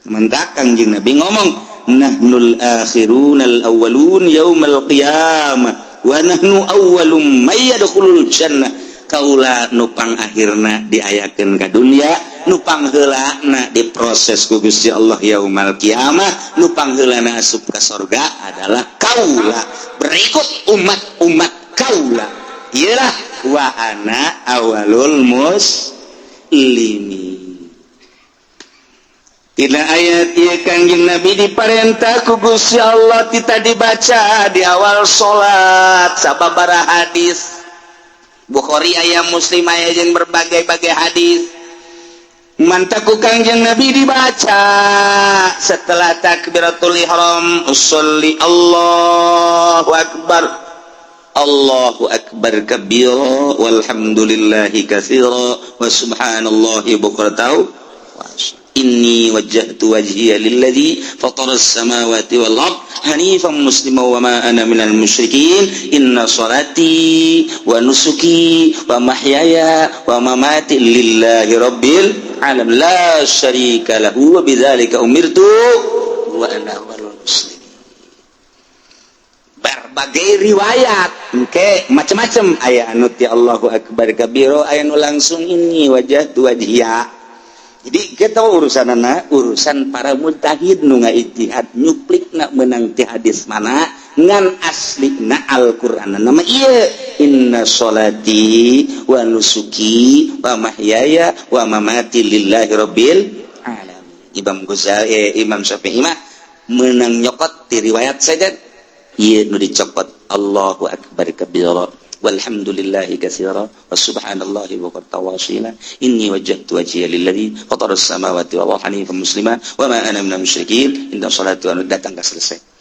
Mentak Kangjeng Nabi ngomong, nahnul akhirunal awwalun yaumal qiyamah wa nahnu awwalum may yadkhulul jannah. Kaula nupang akhirna diayakeun ka dunya, nupang heulana diproses ku Gusti Allah yaumal kiamah, nupang heulana asup ka sorga adalah kaula, berikut umat-umat kaula. Iyalah, wa ana awalul muslimin. Tina ayat ieu Kangjeng Nabi diparentah ku Gusti Allah tita dibaca di awal salat. Sababaraha hadis Bukhari aya, Muslim aya, jeung berbagai-bagai hadis. Mantak ku Kangjeng Nabi dibaca setelah takbiratul ihram, usolli, Allahu akbar, Allahu akbar kabira, walhamdulillahi katsira, wa subhanallahi bukratan wa asila. Inni wajjahtu wajhiya lilladzi fatara as-samawati wal ard hanifan muslima wa ma ana minal musyrikin. Inna salati wa nusuki wa mahyaya wa mamati lillahi rabbil alamin la syarika lahu wa bidzalika umirtu wa ana awwalul muslimin. Berbagai riwayat engke macam-macam, aya anu ti Allahu akbar kabiro, aya nu langsung inni wajjahtu wajhiya. Jadi kita urusan anak, urusan para mujtahid nu ijtihad nyuplik nak menang ti hadis mana, ngan asli na Al-Qur'an nama iya, inna sholati wa nusuki wa mahyaya wa mamati lillahi rabbil alamin. Imam Ghazali, Imam Syafi'i mah menang nyokot di riwayat saja ieu nu dicokot, Allahu akbar kabira, walhamdulillahi katsira, wa subhanallahi bukratan wa asila. Inni wajjahtu wajhiya lilladzi fatara as-samawati wal arda hanifan muslima wa ma ana minal musyrikin. Inna salati wa datang ke selesai.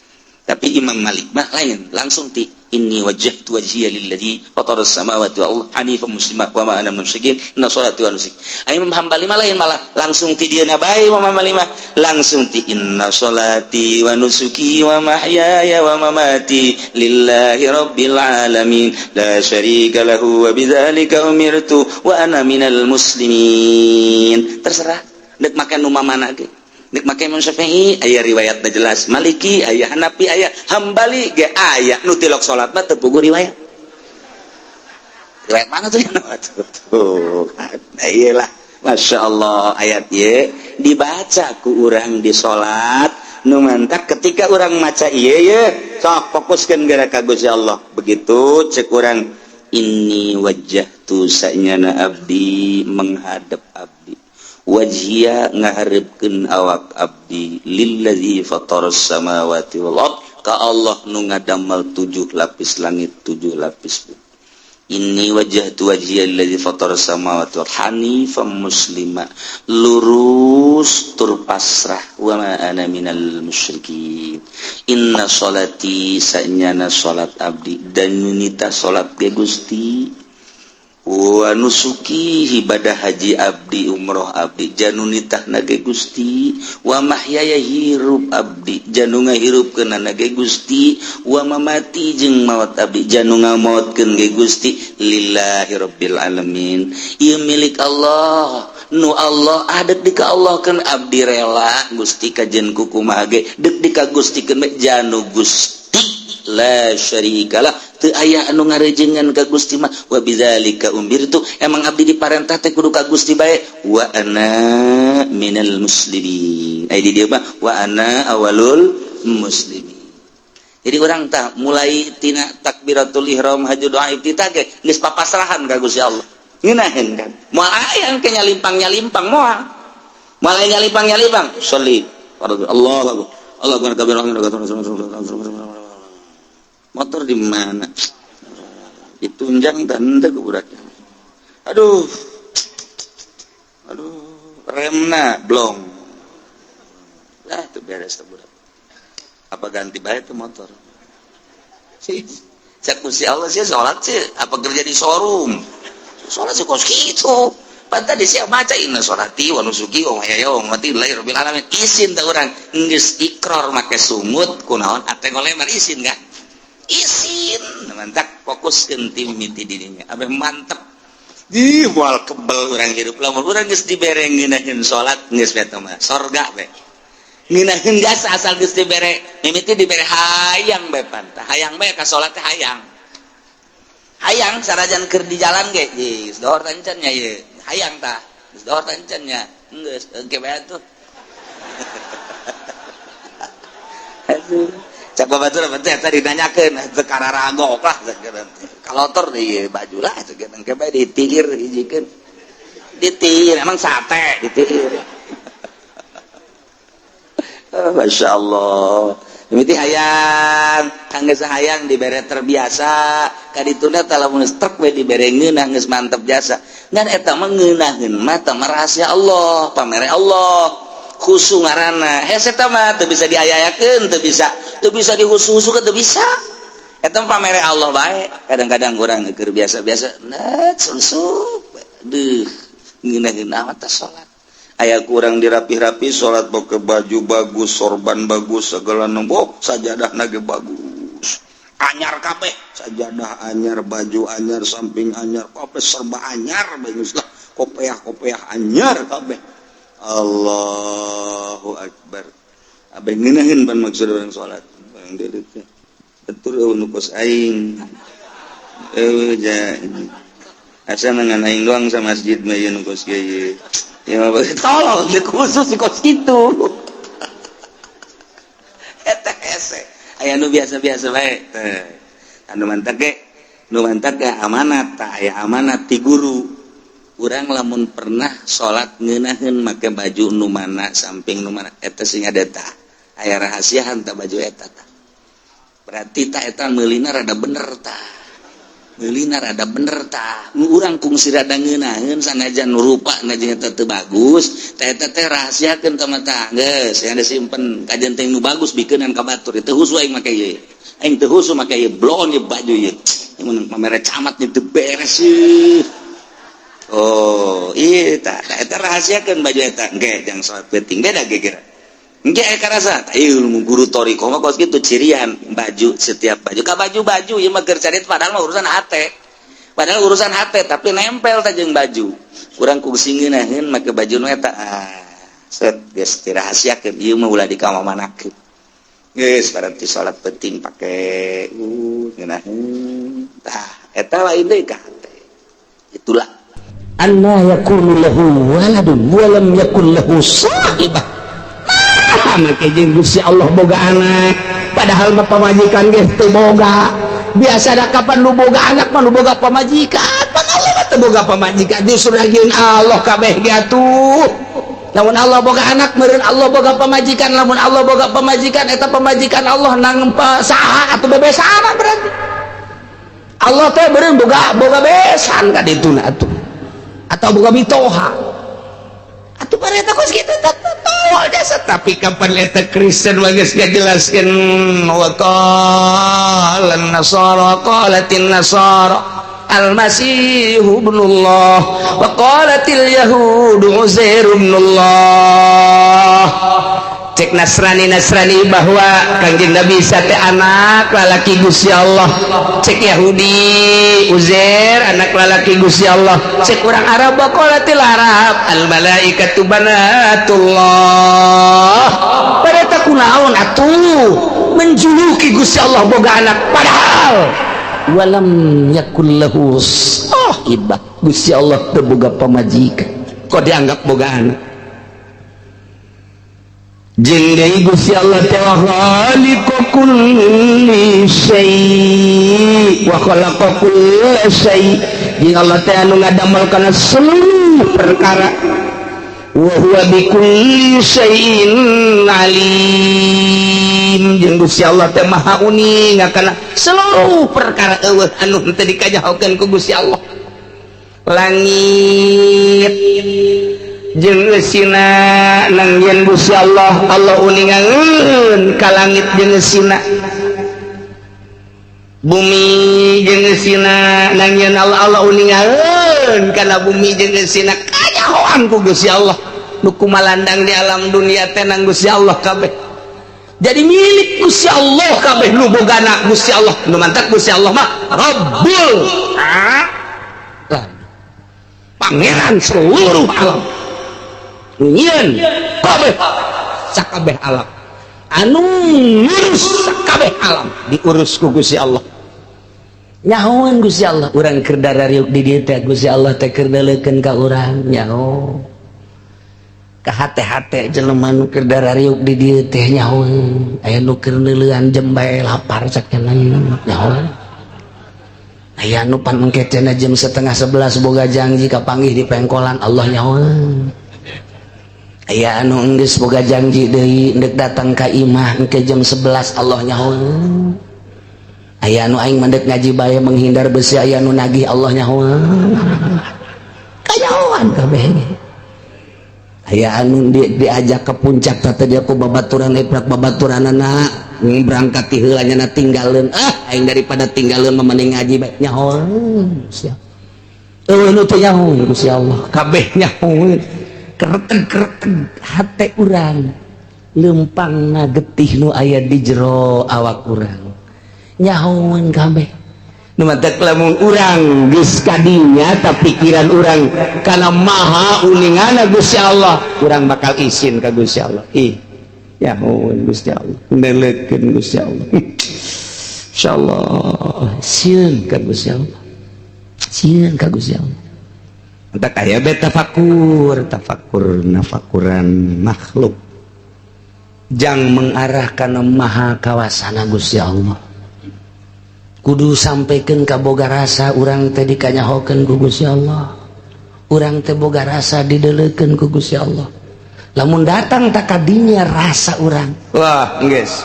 Tapi Imam Malik mah lain, langsung ti inni wajjahtu wajhiya lilladzi fatara as-samawati wal arda hanifan muslima wa ma ana minal musyrikin, inna salati wa nusuki. Imam Hambali mah lain, malah langsung ti dieuna bae. Imam Hambali mah langsung ti inna salati wa nusuki wa mahyaya wa mamati lillahi rabbil alamin la syarika lahu wa bidzalika umirtu wa ana minal muslimin. Terserah dek make nu mana ge. Dek make Imam Syafi'i aya riwayatna jelas, Maliki aya, Hanafi aya, Hambali ge aya. Nu tilok salat mah teu puguh riwayat. Riwayat mana tuh? Tuh, nah, iyalah, Masya Allah, ayat ye dibaca ku urang di salat. Nu mantak ketika urang maca ieu ye, sok fokuskeun geura ka Gusti Allah. Begitu cek urang inni wajjahtu, sanyana abdi menghadap, abdi wajhiya ngaharepkeun awak abdi, lillazi fataras samawati wal ard, ka Allah nu ngadamel tujuh lapis langit, tujuh lapis bumi. Inni wajjahtu wajhiya lillazi fataras samawati wal hanifan muslima, lurus tur pasrah, wa ma ana minal musyrikin. Inna salati, sanyana salat abdi, dan nunita salat ge Gusti, wa nusuki, ibadah haji abdi, umroh abdi, janu nitahna ge Gusti, wa mahyaya, hirup abdi, janu ngahirupkeunana ge Gusti, wa mamati, jeung maot abdi, janu ngamaotkeun ge Gusti, lillahi rabbil alamin, ieu milik Allah, nu Allah adat di ka Allah kan. Abdi rela Gusti kajen kukumaha ge, dek di ka Gustikeun janu Gusti, la syarikalah, teu aya anu ngarejengan ka Gusti mah, wa bidzalika umirtu, emang abdi diparentah teh kudu ka Gusti bae, wa ana minal muslimin. Ai di dieu mah wa ana awalul muslimin. Jadi urang tah mulai tina takbiratul ihram, haji, doa iftitah ge geus papasrahan ka Gusti Allah. Ngeunaheun kan moal aya engke nyalimpang nyalimpang, moal moal nyalimpang nyalimpang. Sholli Allah akbar, Allah akbar kabir, motor di mana ditunjang dan teu budak, aduh aduh, remna blong lah, itu beres tuh budak. Apa ganti bae tuh motor sih? Cek Gusti Allah, sih sholat sih apa kerja di showroom? Sholat sih kos gitu. Pan tadi siapa maca inna sholati wa nusuki wa mahyaya wa mamati lillahi rabbil alamin. Isin teh urang geus ikrar make sungut, kunaon ate ngolemar, isin kan? Isin. Mantap, fokuskeun ti mimiti dirinya. Abeh mantep. Di moal kebel urang hirup lamun urang geus dibere ngeunaheun salat, geus eta mah sorga be. Ngeunaheun jasa asal geus dibere mimiti, dibere hayang bae, pantah hayang bae ka salat teh, hayang hayang sanajan keur di jalan ge, geus dohor encan nya ieu, hayang tah, geus dohor encan nya, geus engke bae atuh. Aduh, cak babatur teh eta ditanyakeun teu kararagok lah, kalotor di baju lah, engke bae ditiir, hijikeun ditiir, emang sate ditiir. Oh, Masya Allah. Mimiti hayang, kangge hayang dibere terbiasa kadituna tah, lamun truk we dibere ngeunah, geus mantep jasa. Ngan eta mah ngeunaheun mah tah rahasia Allah, pamere Allah, khusu ngaranna. Hese eta mah teu bisa diayakeun, teu bisa dihusu-husukeun, teu bisa. Eta mah pamere Allah bae. Kadang-kadang urang keur biasa-biasa, nah, susup deuh, ngeunaheun amat tah salat. Aya kurang dirapih-rapi salat, pakai baju bagus, sorban bagus, segala nombok, sajadah nage bagus, anyar kabeh, sajadah anyar, baju anyar, samping anyar, kabeh serba anyar, bagus lah, kopeah kopeah anyar kabeh. Allahu akbar, abeh ngeunaheun pan maksud urang salat. Bang deuleu teh betul eueuh nu kos aing, eueuh ja asa ngan aing doang sa masjid mah ieu nu kos kieu. Ya tolong, khusus di kos kitu. Eta hese. Aya nu biasa-biasa bae teh. Anu mantak ge, nu mantak ge amanat tah, aya amanat ti guru. Urang lamun pernah salat ngeunaheun make baju nu mana, samping nu mana, eta sing ada tah. Aya rahasiaan tah baju eta tah. Berarti tah eta meulina rada bener tah. Meulina rada bener tah. Nu urang kungsi rada ngeunaheun sanajan nu rupa jeung eta teu bagus, tah eta teh rahasiakeun ka mata. Geus, yang disimpen kajen teh nu bagus bikeunan ka batur. Teu husu aing make ieu. Aing teu husu make ieu, bloon ieu baju ieu. Mun pamere camat teu beres ieu. Oh, iya tah, eta rahasiakeun baju eta. Engke jang salat penting beda geger. Engke aya karasa, tah ieu guru thoriqoh mah kos kitu cirian baju, setiap baju ka baju-baju ieu mah keur carit, padahal mah urusan hate. Padahal urusan hate tapi nempel tah jeung baju. Kurang kungsi ngeunaheun make baju nu eta. Ah, set geus dirahasiakeun ieu mah ulah dikamamanakeun. Geus berarti salat penting pake ngeunaheun. Tah, eta lain deui ka hate. Itulah anna yakunu lahu waladun wa lam yakun lahu sahibah. Nah, make jeung Gusti Allah boga anak, padahal mah pamajikan ge teu boga. Biasa da kapan nu boga anak mah nu boga pamajikan, pan Allah mah teu boga pamajikan, justru lagieun Allah kabeh ge atuh. Lamun Allah boga anak meureun Allah boga pamajikan, lamun Allah boga pamajikan, eta pamajikan Allah nang saha atuh, bebesan berarti Allah teh meureun boga boga besan ka dituna atuh, atau boga mitoha atuh. Pareta kos kitu tol jasa, tapi kapan eta Kristen mah geus ngajelaskeun wa qala nasara, qalatin nasara al-masih ibnullah wa qalatil yahudu uzair ibnullah. Cek Nasrani Nasrani bahwa Kangjeng Nabi Isa teh anak lalaki Gusti Allah, cek Yahudi Uzair anak lalaki Gusti Allah, cek orang Arab qalatil Arab al malaikatu banatullah. Pada kunaon atuh menjuluki Gusti Allah boga anak, padahal walam yakul lahu sahibah, Gusti Allah teu boga pamajikan, kok dianggap boga anak? Jeung deui Gusti Allah teh khaliqu kulli syai wa khalaqa kulla syai, jeung Allah teh anu ngadamel kana seluruh perkara, wa huwa bi kulli syai'in alim, jeung Gusti Allah teh maha uning kana seluruh perkara. Eueuh anu henteu dikanyahokeun ku Gusti Allah. Langit jeung eusina nang yen Gusti Allah, Allah uningangeun ka langit jeung eusina. Bumi jeung eusina nangieun Allah, Allah uningaeun kana bumi jeung eusina, kanyahoan ku Gusti Allah. Nu kumalandang di alam dunia teh nang Gusti Allah kabeh. Jadi milik Gusti Allah kabeh, nu bogana Gusti Allah. Nu mantak Gusti Allah mah Rabbul Alam. Pangeran seluruh alam. Nu nyieun kabeh sakabeh alam. Anu ngurus sakabeh alam diurus ku Gusti Allah. Nyahoan Gusti Allah, urang keur darariuk di dieu teh Gusti Allah teh keur deuleukeun ka urang, nyaho. Ka hate-hate jelema nu keur darariuk di dieu teh nyahoan. Aya nu keur neuleuan jembae lapar sakenan, nyahoan. Aya nu pan engke cenah jam 10:30 boga janji kapanggih di pengkolan, Allah nyahoan. Aya anu enggeus boga janji deui ndek datang ka imah engke jam 11, Allah nyahoan. Aya anu aing mandek ngaji bae menghindar besi, aya anu nagih, Allah nyahoan. Kanyahoan kabeh. Aya anu diajak ke puncak teh dia ku babaturan eprak babaturanana berangkat ti heula nya tinggalkeun, ah aing daripada tinggalkeun mah mending ngaji bae, nyahoan. Siap. Eueuh nu teu nyahoan Gusti Allah, kabeh nyahoan. Kereteg-kereteg hate urang lempangna getih nu aya di jero awak urang. Nyahoan kabeh. Nu matak lamun urang geus kadinya ta pikiran urang kana maha uningana Gusti Allah, urang bakal isin ka Gusti Allah. Ih, nyahoan Gusti Allah, nelekeun Gusti Allah. Insyaallah sieun ka Gusti Allah. Sieun ka Gusti Allah. Entak aya be tafakur, tafakur nafakuran makhluk. Jang mengarah kana maha kawasana Gusti Allah. Kudu sampaikan ka boga rasa urang teh dikanyahokeun ku Gusti Allah. Urang teh boga rasa dideleukeun ku Gusti Allah. Lamun datang tak kadinya rasa urang, wah geus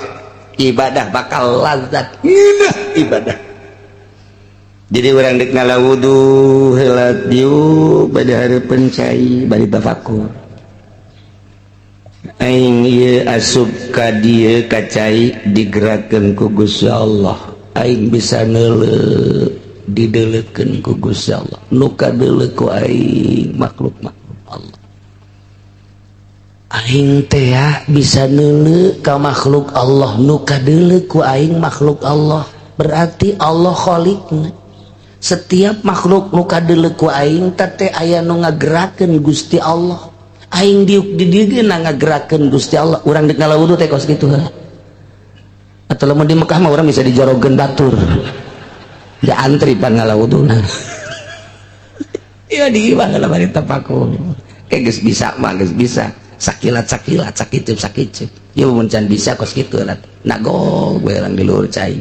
ibadah bakal lazat. Indah ibadah. Jadi urang dek ngala wudu heula diuk bade hareupeun cai bari tafakur. Aing ieu asup ka dieu ka cai digerakkeun ku Gusti Allah. Aing bisa neuleuh dideleukeun ku Gusti Allah. Nu kadeuleuh ku aing makhluk-makhluk Allah. Aing teh bisa neuleuh ka makhluk Allah, nu kadeuleuh ku aing makhluk Allah. Berarti Allah khaliqna. Setiap makhluk nu kadeuleuh ku aing teh aya nu ngagerakeun Gusti Allah. Aing diuk di dieu ge ngagerakeun Gusti Allah. Urang deuk ngala wudu teh kos kitu heula. Atau lamun di Mekah mah urang bisa dijorogeun batur. Da antri pan ngala wuduna. Ieu di imah lah bari tapakur. Kayak geus bisa mah geus bisa. Sakilat-sakilat, sakiceup-sakiceup. Ieu mun can bisa kos kitu lah. Nagog we urang di luhur cai.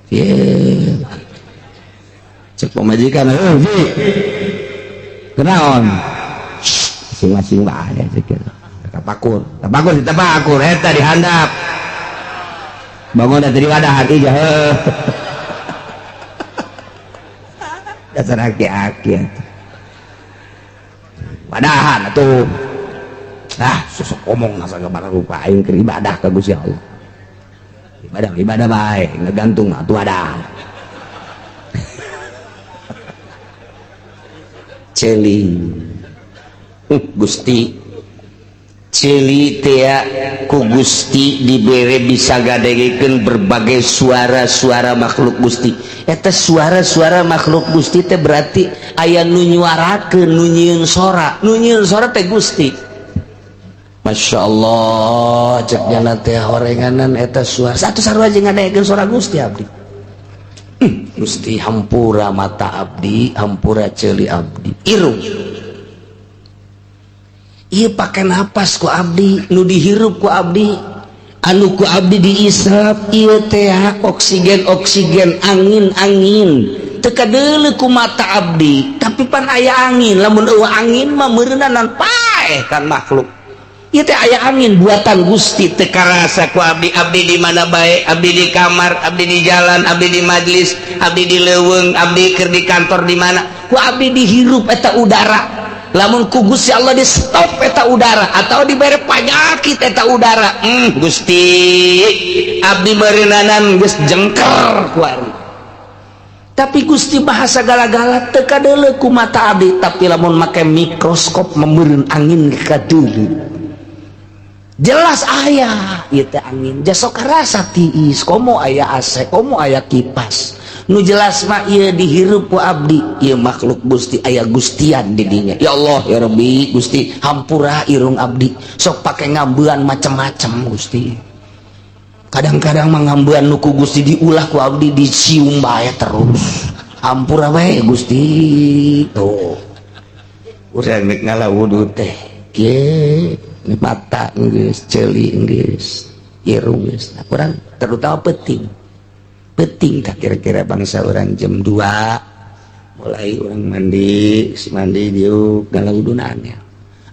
Ye. Cek pamajikan, heuh ji. Kunaon? Masing-masing bae cek kitu. Tapakur, tapakur, tapakur eta dihandap. Bangun dari wadah hati jauh. Dasar aki-aki wadahan atuh. Ah, susuk omong nasa gambar rupa aing keur ibadah ka Gusti Allah. Ibadah ibadah bae, ngegantung atuh wadah. Ceuli. Gusti ceuli teh ku Gusti dibere bisa gadegekeun berbagai suara-suara makhluk Gusti. Eta suara-suara makhluk Gusti teh berarti aya nu nyuarakeun, nu nyieun sora, nu nyieun sora teh Gusti. Masya Allah, cek jana teh horenganan eta suara. Satu sarua jeung ngadegekeun suara Gusti abdi. Gusti hampura mata abdi, hampura ceuli abdi. Irung. Ieu pake napas ku abdi, nu dihirup ku abdi, anu ku abdi diisap ieu teh oksigen oksigen, angin angin. Teu kadeuleu ku mata abdi, tapi pan aya angin. Lamun eueuh angin mah meureunanan paeh kan makhluk. Ieu teh aya angin buatan Gusti, teu karasa ku abdi. Abdi di mana bae, abdi di kamar, abdi di jalan, abdi di majlis, abdi di leuweung, abdi keur di kantor di mana, ku abdi dihirup eta udara. Lamun ku Gusti Allah di stop eta udara atau dibere panyakit eta udara, Gusti abdi meureunana geus jengker kuari. Tapi Gusti bahasa gala-gala teu kadeuleu ku mata abdi, tapi lamun make mikroskop memeureun angin kadeuleu. Jelas aya ieu teh angin. Jasok karasa tiis, komo aya AC, komo aya kipas. Nu jelas mah ieu dihirup ku abdi, ieu makhluk Gusti aya gustian di dinya. Ya Allah ya Rabbi Gusti, hampura irung abdi. Sok pake ngambean macem-macem Gusti. Kadang-kadang mengambean nu ku Gusti diulah ku abdi dicium bae terus. Hampura bae Gusti. Tuh. Urang rek ngala wudu teh. Kieu mata geus, ceuli geus, irung geus. Nah, kurang terutama penting. Penting tak kira-kira bangsa orang jam 2 mulai orang mandi, si mandi diuk ngala wuduna nya.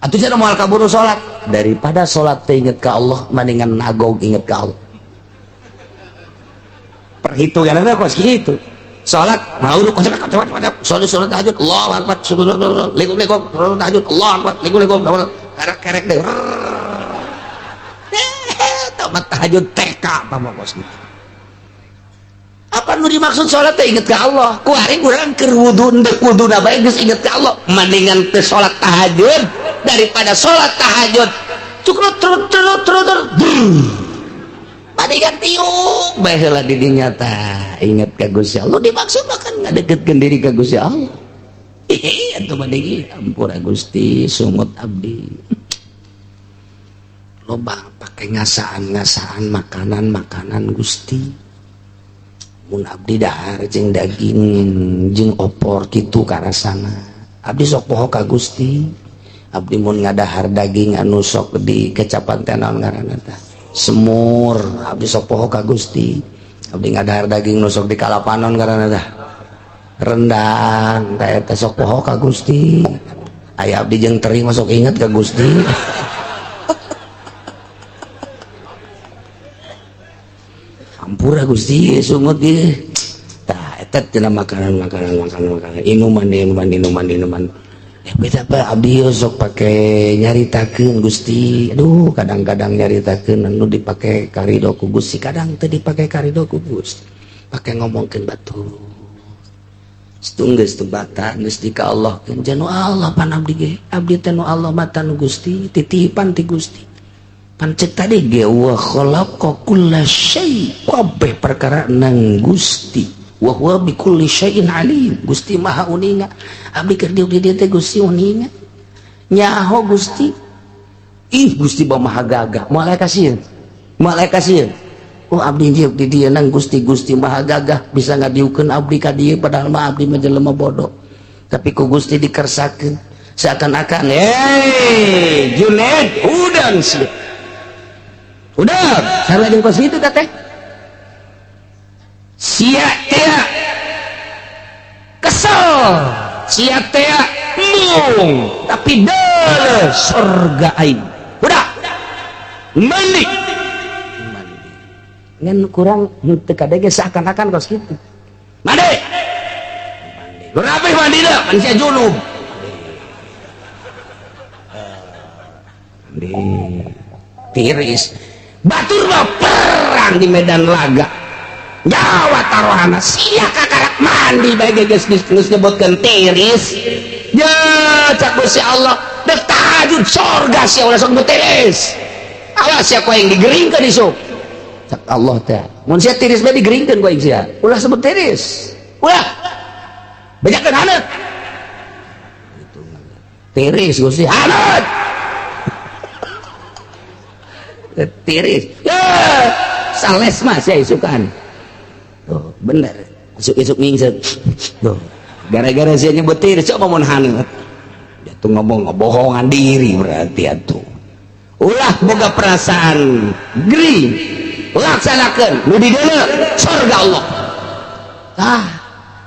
Atuh cenah moal kaburu salat. Daripada salat teh inget ka Allah, mendingan nagog inget ka Allah. Perhitungan ada kos gitu. Salat mau salat salat tahajud Allahu akbar, likum likum salat tahajud Allahu akbar, likum likum kerek-kerek deh. Tamat tahajud TK apa kos gitu. Apa nu dimaksud salat teh inget ka Allah? Ku ari urang keur wudu ndek wuduna bae geus inget ka Allah. Mendingan teu salat tahajud daripada salat tahajud cukrut trut trut trut trut. Mendingan tiuk bae heula di dinya tah inget ka Gusti Allah. Dimaksud mah kan ngadeketkeun diri ka Gusti Allah. Ih atuh mending ampura Gusti sungut abdi. Loba pake ngasaan-ngasaan makanan-makanan Gusti. Mun abdi dahar jeung daging jeung opor kitu karasana. Abdi sok poho ka Gusti. Abdi mun ngadahar daging anu sok di kecapan teh naon ngaranna tah? Semur, abdi sok poho ka Gusti. Abdi ngadahar daging nu sok di kalapanon ngaranna tah? Rendang, teh eta sok poho ka Gusti. Aya abdi jeung teri mah sok inget ka Gusti. Ampura Gusti sungut ieu. Tah eta tina makanan makanan makanan makanan inuman inuman inuman inuman. Beda apa abdi sok pake nyaritakeun Gusti. Aduh kadang-kadang nyaritakeun anu dipake karido ku Gusti, kadang teu dipake karido ku Gusti. Pake ngomongkeun batur. Geus teu bata geus di ka Allah keun janu Allah pan abdi ge. Abdi teh nu Allah mata nu Gusti, titipan ti Gusti. Pan cek tadi ge wa khalaqa kulla syai, kabeh perkara nang Gusti. Wa huwa bi kulli syai'in alim. Gusti Maha uninga. Abdi keur diuk di dieu teh Gusti uninga. Nyaho Gusti. Ih Gusti Maha gagah. Moal aya kasieun. Moal aya kasieun. Oh abdi diuk di dieu nang Gusti, Gusti Maha gagah bisa ngadiukeun abdi ka dieu padahal mah abdi mah jelema bodoh. Tapi ku Gusti dikersakeun seakan-akan hey Junaid udang sih. Udah, sarua jeung kos kitu teh. Sia tea kesel, sia tea mung, tapi dele surga aing. Udah, mandi. Ngan kurang teu kadege seakan-akan kos kitu. Mandi. Mandi. Berapa mandi dah? Pan sia junub. Mandi. Tiris. Batur mah perang di medan laga. Nyawa taruhana sia kakarak mandi bae geus geus nyebutkeun tiris. Ya cak Gusti Allah, dek tahajud surga sia ulah sok tiris. Awas sia ku aing digeringkeun isuk. Cak Allah teh. Mun sia tiris bae digeringkeun ku aing sia. Ulah sebut tiris. Ulah. Bejakeun haneut. Tiris Gusti haneut. Tiris. Ya sales mah sia isukan. Tuh, bener. Isuk-isuk ngingsek. Tuh. Gara-gara sia nyebut tiris coba mun haneut. Dia tuh ngomong ngebohongan diri berarti atuh. Ulah boga perasaan gering. Laksanakeun nu di dieu surga Allah. Ah,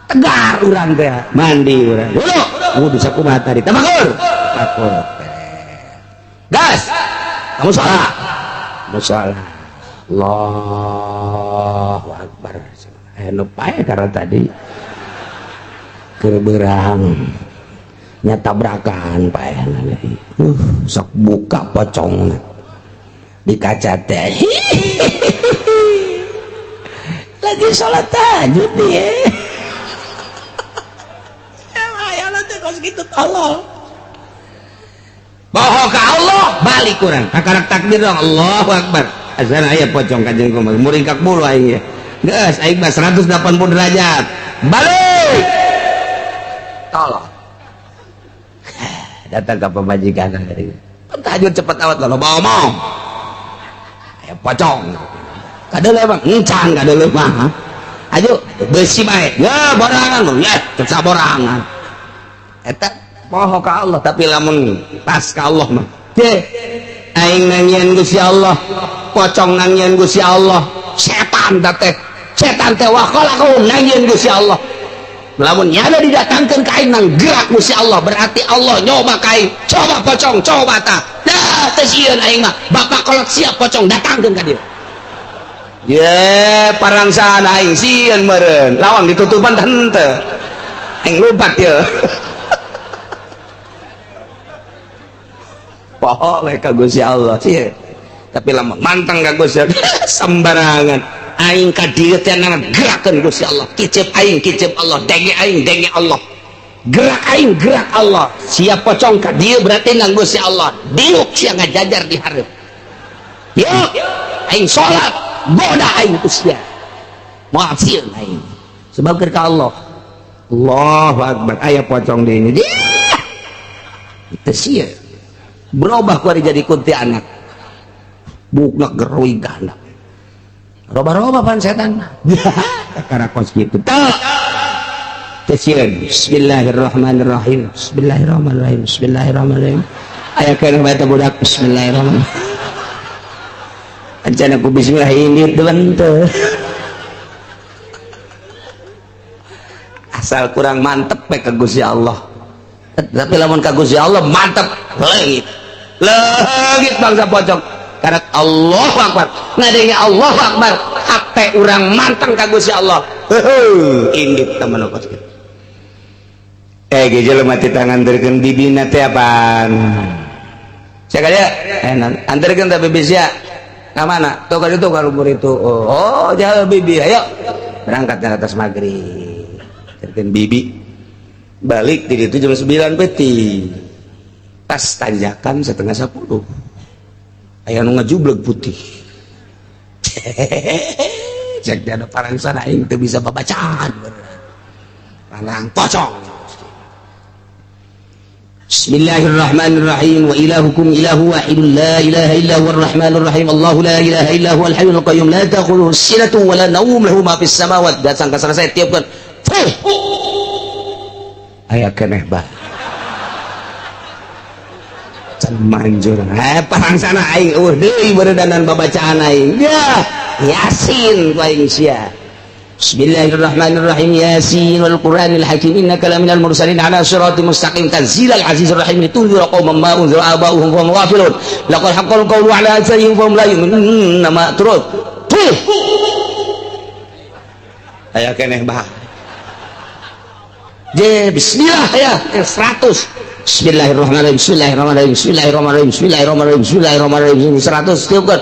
tegar urang teh, mandi urang. Wudu, wudu sakumaha tadi? Tafakur. Tafakur. Gas. Kamu salat. Kamu salat. Allahu akbar. Nu pae karena tadi keur beurang. Nya tabrakan paehna sok buka pocongna di kaca teh. Lagi sholat tahajud dia. Ya Allah teh kos kitu tolol. Bohong ka Allah balik kurang. Kakarak takbir dong Allahu Akbar. Azan aya pocong ka jeung kumaha muringkak bulu aing ya. Geus aing mah 180 derajat. Balik. Tolol. Datang ke pemajikan tahajud cepat awat kalau mau mau ya pocong kadeuleu emang encang kadeuleu mah ayo besi bae ya borangan lu ya cek saborangan eta poho ka Allah tapi lamun pas ka Allah mah ye aing nangieun Gusti Allah pocong nangieun Gusti Allah setan teh setan teh wa khalaqahum nangieun Gusti Allah lamun nyada didatangkan ka aing nang gerak Gusti Allah berarti Allah nyoba ka aing coba pocong coba tah dah teu sieun aing mah bapak kolot siap pocong datangkeun ka dieu ye parangsaan aing sieun meureun lawang ditutupan tah henteu aing lumpat ye poho we ka Gusti Allah sieun tapi lamun manteng ka Gusti Allah sembarangan aing ka dieu teh gerakeun Gusti Allah kicep aing kicep Allah denge aing denge Allah gerak aing gerak Allah siap pocong ka dieu berarti nang Gusti Allah diuk sia ngajajar di hareup yuk aing salat goda aing ku sia moal sieun aing sebab keur ka Allah Allahu Akbar aya pocong di ini teu sieun berubah ku ari jadi kuntilanak bukna geruy ganda roba-roba pan setan karena kos gitu teu bismillahirrahmanirrahim bismillahirrahmanirrahim bismillahirrahmanirrahim aya keneh bae teh budak bismillahirrahmanirrahim acan aku bismillah ini teu henteu asal kurang mantep we ka Gusti Allah tapi lamun ka Gusti Allah mantep leungit leungit bangsa pocong karena Allahu Akbar ngadenge Allahu Akbar hate urang manteng ka Gusti Allah heuh indit teman kos kitu ge jelema ti tangan anterkeun bibina teh apaan sia ka dieu anterkeun teh bibi sia ka mana tuh ka ditu ka luhur itu oh jauh bibi ayo berangkat ke atas maghrib anterkeun bibi balik di ditu jam 9 peuting tas tanjakan 9:30 aya nu ngajubleg putih cek dia ada parangsana aing teu bisa babacaan parang pocong. Bismillahirrahmanirrahim wa ilahukum ilahu wahidun la ilaha illa huwar rahmanir rahim Allahu la ilaha illa huwal hayyul qayyum la ta'khudhuhu sinatun wa la nawm lahu ma fis samawati datang ka selesai tiupkeun aya keneh bah can manjur parangsana aing eueuh deui beredanan babacaan aing ya Yasin ku aing sia. Bismillahirrahmanirrahim Yasin wal Qur'anil Hakim innaka laminal mursalin ala siratal mustaqim tanzilal azizir rahim litunzira qauman ma unzira aba'uhum wa hum ghafilun laqad haqqal qawlu ala aktsarihim fa hum la yu'minun ma turut aya keneh bah je bismillah ya 100 bismillahirrahmanirrahim bismillahirrahmanirrahim bismillahirrahmanirrahim bismillahirrahmanirrahim bismillahirrahmanirrahim 100 tiupkeun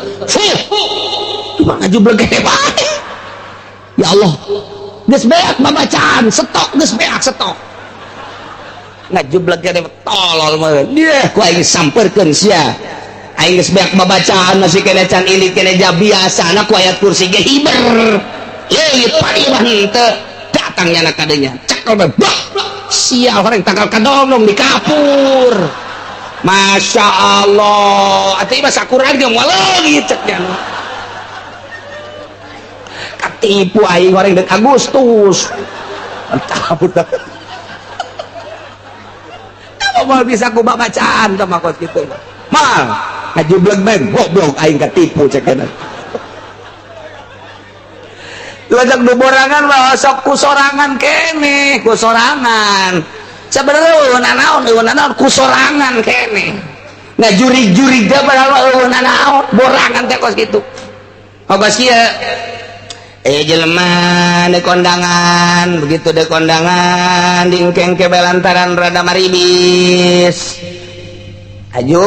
cuma ngajubleg hebat. Ya Allah, geus beak babacaan, stok geus beak stok. Ngajubleg keneh tolol mah. Dieu ku aing sampeurkeun sia. Aing geus beak babacaan masih keneh can ilik keneh ja biasana ku ayat kursi ge hiber. Leungit parimah henteu datang nyana kadenya. Cekel bae. Sia orang tanggal kadongdong di kapur. Masya Allah, atuh mah sakuran ge moal leungit cek nya. Ketipu aing orang dek Agustus. Entah budak. Kamu mau bisa ku bacaan sama kos gitu. Mal, ngajubleg bae goblok aing ketipu cek kana. Lajak du borangan mah sok ku sorangan keneh, ku sorangan. Sebenarnya eueuh nanaon ku sorangan keneh. Ngajurig-jurig teh padahal eueuh nanaon, borangan teh kos kitu. Kos ieu Jelema di kondangan, begitu di kondangan diengkeng ke lantaran rada maribis. Ayo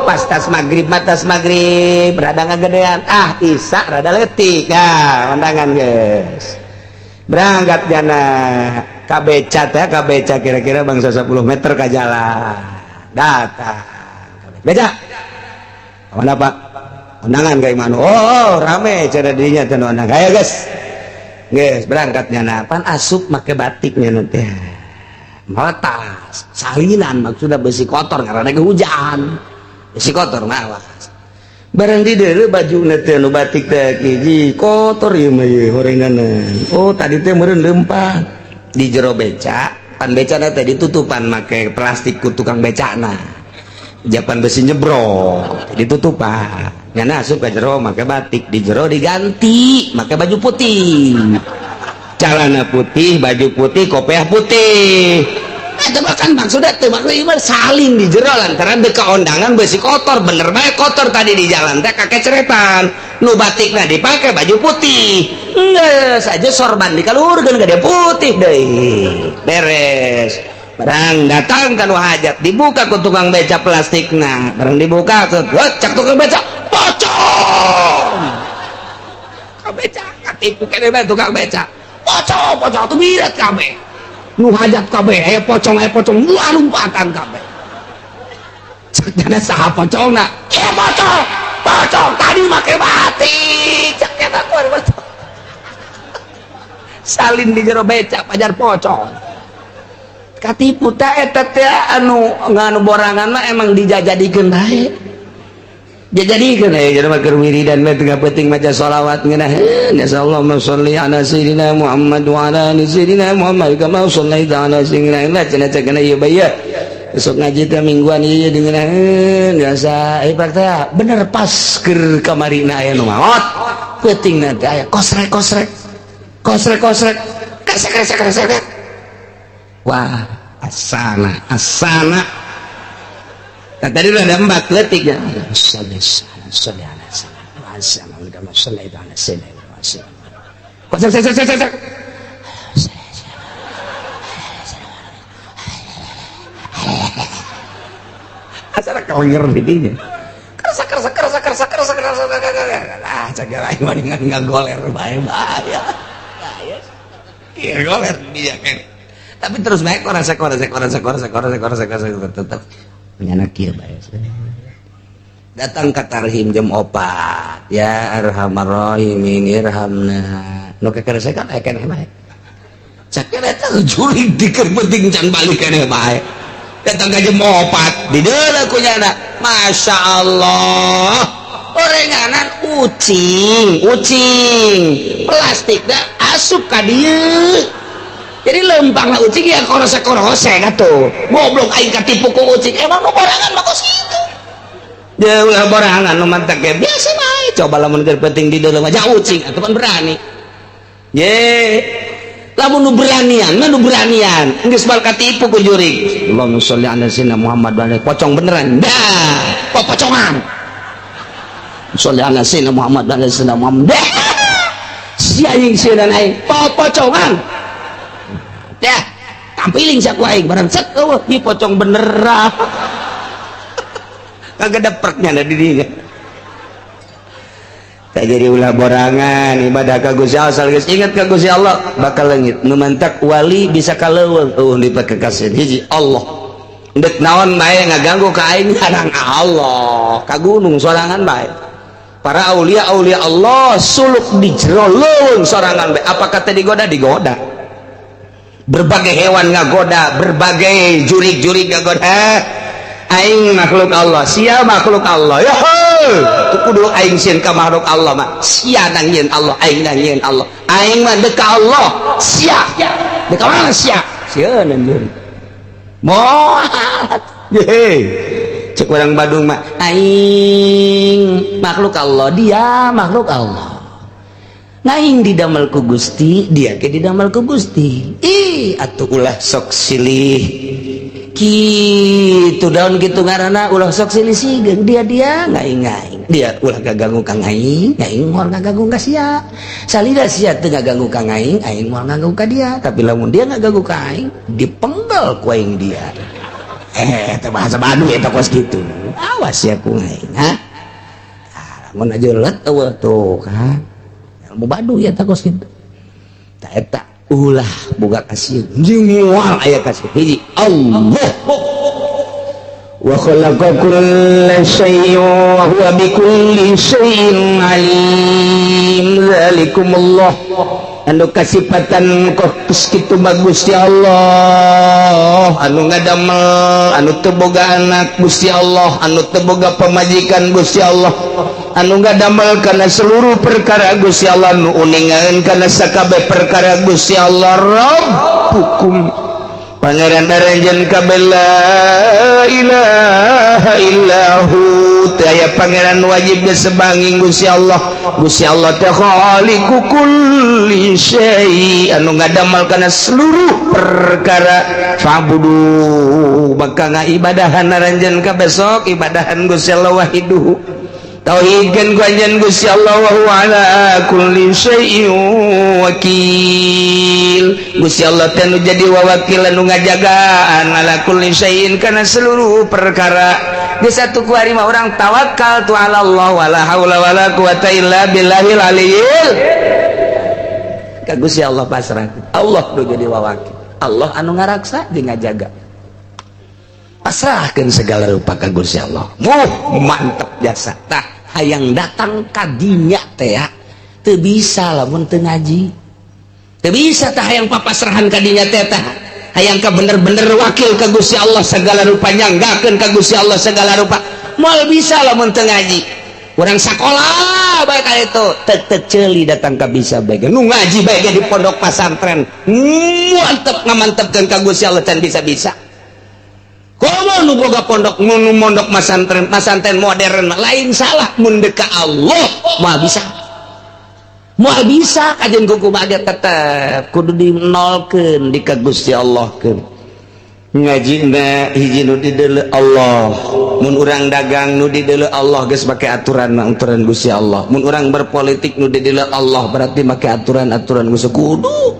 pas tas maghrib, tas maghrib rada ngagedean, ah isak rada letik, nah kondangan guys. Berangkat jana ka beca teh, ka beca kira-kira bangsa 10 meter ka jalan. Datang. Beca. Mana Pak? Undangan kayak mana? Oh, rame cara dirinya teh undangan. Ayo guys. Guys, berangkatnya nah, pan asup make batiknya nanti. Tas salinan maksudnya besi kotor karena hujan. Besi kotor mawas. Barang di deuleu baju teh nu batik teh hiji kotor ieu mah ieu horenganan. Oh, tadi teh meureun leumpang di jero beca, pan becana teh ditutupan make plastik ku tukang becana. Japan besi nyebrok ditutupan. Nyana asup ka jero make batik, di jero diganti make baju putih. Celana putih, baju putih, kopiah putih. Eta mah kan maksudnya teh maksudnya salin di jero lantaran deka ondangan besi kotor, bener bae kotor tadi di jalan teh kakek ceretan. Nu batikna dipake baju putih. Geus aja sorban dikaluhurkeun gede putih deui. Beres. Barang datang kan hajat dibuka ku tukang beca plastikna. Barang dibuka cek tukang beca, pocong. Tukang beca katipu kene bae tukang beca. Pocong, pocong tuh miret kabeh. Nu hajat kabeh, aya pocong, wah lompatan kabeh. Cek saha pocongna? Ieu pocong, pocong tadi make batik. Cek eta kuar pocong. Salin di jero beca pajar pocong. Katipu teh eta teh anu nganu borangan mah emang dijajadikeun bae. Dijadikeun aya jelema keur wiridan mah tengah peuting maca sholawat ngeunah. Nasallahu sholli ala sayyidina Muhammad wa ala ali sayyidina Muhammad kama shallaita ala sayyidina Muhammad. Cenah cenah ieu bae. Besok ngaji teh mingguan ieu dengeun biasa. Pak teh bener pas keur kamarina aya nu maot. Peutingna teh aya kosrek kosrek. Kosrek kosrek. Kresek kresek kresek. Wah, asana, asana. Nah, tadi udah ada 4 letik ya. Asana kelengar didinya. Kerasa kerasa kerasa kerasa kerasa kerasa. Ah, cagak aing mah ngagoler bae bahaya. Bahaya. Ieu goler dia kan. Tapi terus baik korasa korasa korasa korasa korasa korasa korasa tetap menyanak kieu bae. Datang ke tarhim jam 4. Ya arhamar rahimin irhamna. Nu kekerese kan aya keneh bae. Cak eta jurig dikeun penting can balik keneh bae. Datang ke jam 4 di deuleu ku nyana. Masya Allah. Orenganan ucing, ucing. Plastik da asup ka dieu. Jadi lempang lah ucing ya korose-korose atuh. Goblok aing katipu ku ucing. Emang nu borangan mah kos kitu. Dia ulah borangan nu mantak ge biasa bae. Coba lamun keur penting di dalam aja ucing atuh pan berani. Ye. Lamun nu beranian, mah nu beranian. Geus bal katipu ku jurig. Allahumma sholli ala sayyidina Muhammad wa ala pocong beneran. Dah, pocongan. Sholli ala sayyidina Muhammad wa ala sayyidina Muhammad. Dah. Si anjing sieun aing pocongan. Dah, tampiling saku aing barang set eueuh ieu pocong beneran. Kagak depreknya da di dinya. Tak jadi ulah borangan ibadah ka Gusti Allah asal geus ingat ka Gusti Allah bakal leungit. Nu mantak wali bisa ka leuweung eueuh dipakekaseun hiji Allah. Ndek naon bae ngaganggu ka aing harang Allah, ka gunung sorangan bae. Para aulia aulia Allah suluk di jero leuweung sorangan bae. Apa kata digoda? Digoda. Berbagai hewan ngagoda, berbagai jurig-jurig ngagoda. Aing makhluk Allah, sia makhluk Allah. Ya kudu aing sieun ka makhluk Allah mah. Sia nang nyieun Allah, aing nang nyieun Allah. Aing mah deuk ka Allah, sia. Deuk ka mana sia? Sieun anjeun. Moal. Ye. Cek urang Badung mah, aing makhluk Allah, dia makhluk Allah. Ngaing didamel ku Gusti, dia ke didamel ku Gusti. Ih, atuh ulah sok silih. Kitu daun kitu ngaranna ulah sok silih sigeung dia dia ngaing ngaing. Dia ulah gaganggu ka ngaing, ngaing moal ngaganggu ka sia. Salida sia teu ngaganggu ka ngaing, aing moal ngaganggu ka dia. Tapi lamun dia ngaganggu ka aing, dipenggal ku aing dia. Teh bahasa Baduy eta kos kitu. Awas ya ku aing, ha? Lamun aja let eueuh tuh kan. Ilmu Baduy eta kos kitu. Tah eta ulah boga kasih jeung moal aya kasih hiji Allah. Wa khalaqa kulla syai'in wa huwa bikulli syai'in alim. Zalikumullah. Anu kasipatan kos kitu bagus ya Allah, anu ngadamel, anu teu boga anak Gusti Allah, anu teu boga pamajikan Gusti Allah, anu ngadamel kana seluruh perkara Gusti Allah, nu uningan kana sakabeh perkara Gusti Allah. Rabbukum pangeran aranjeun kabeh la ilaha illahu, teu aya pangeran wajib disebanging Gusti Allah. Gusti Allah teh khaliqu kulli syai, anu ngadamel kana seluruh perkara. Fa'budu, maka ngaibadahan aranjeun kabeh sok ibadahan Gusti Allah wahiduhu, tauhidkeun ku anjeun Gusti Allah, wa huwa ala kulli syai'in wakil. Gusti Allah teh nu jadi wawakil anu ngajagaan ala kulli syai'in kana seluruh perkara. Di satu ku hari mah urang tawakal tu ala Allah, wala haula wala quwata illa billahil aliyil. Ka Gusti Allah pasrah. Allah nu jadi wawakil, Allah anu ngaraksa jeung ngajaga. Pasrahkeun segala rupa ka Gusti Allah. Wuh, mantep jasa. Tah hayang datang ka dinya teh ya teu bisa lamun teu ngaji. Teu bisa tah hayang papasrahan ka dinya teh, tah hayang ka bener-bener wakil ka Gusti Allah segala rupa, nyanggakeun ka Gusti Allah segala rupa, moal bisa lamun teu ngaji. Urang sakola bae ka itu teu teu ceuli datang ka bisa bae. Nu ngaji bae di pondok pasantren mantep ngamantepkeun ka Gusti Allah can bisa-bisa. Komo nu boga pondok, nu mondok masantren, masantren modern lain salah, mun deuk ka Allah moal bisa. Moal bisa kajeun kuku bae tetep kudu dinolkeun di ka Gusti Allah keun. Ngajina hiji nu dideuleu Allah. Mun urang dagang nu dideuleu Allah geus make aturan aturan Gusti Allah. Mun urang berpolitik nu dideuleu Allah berarti make aturan-aturan Gusti. Kudu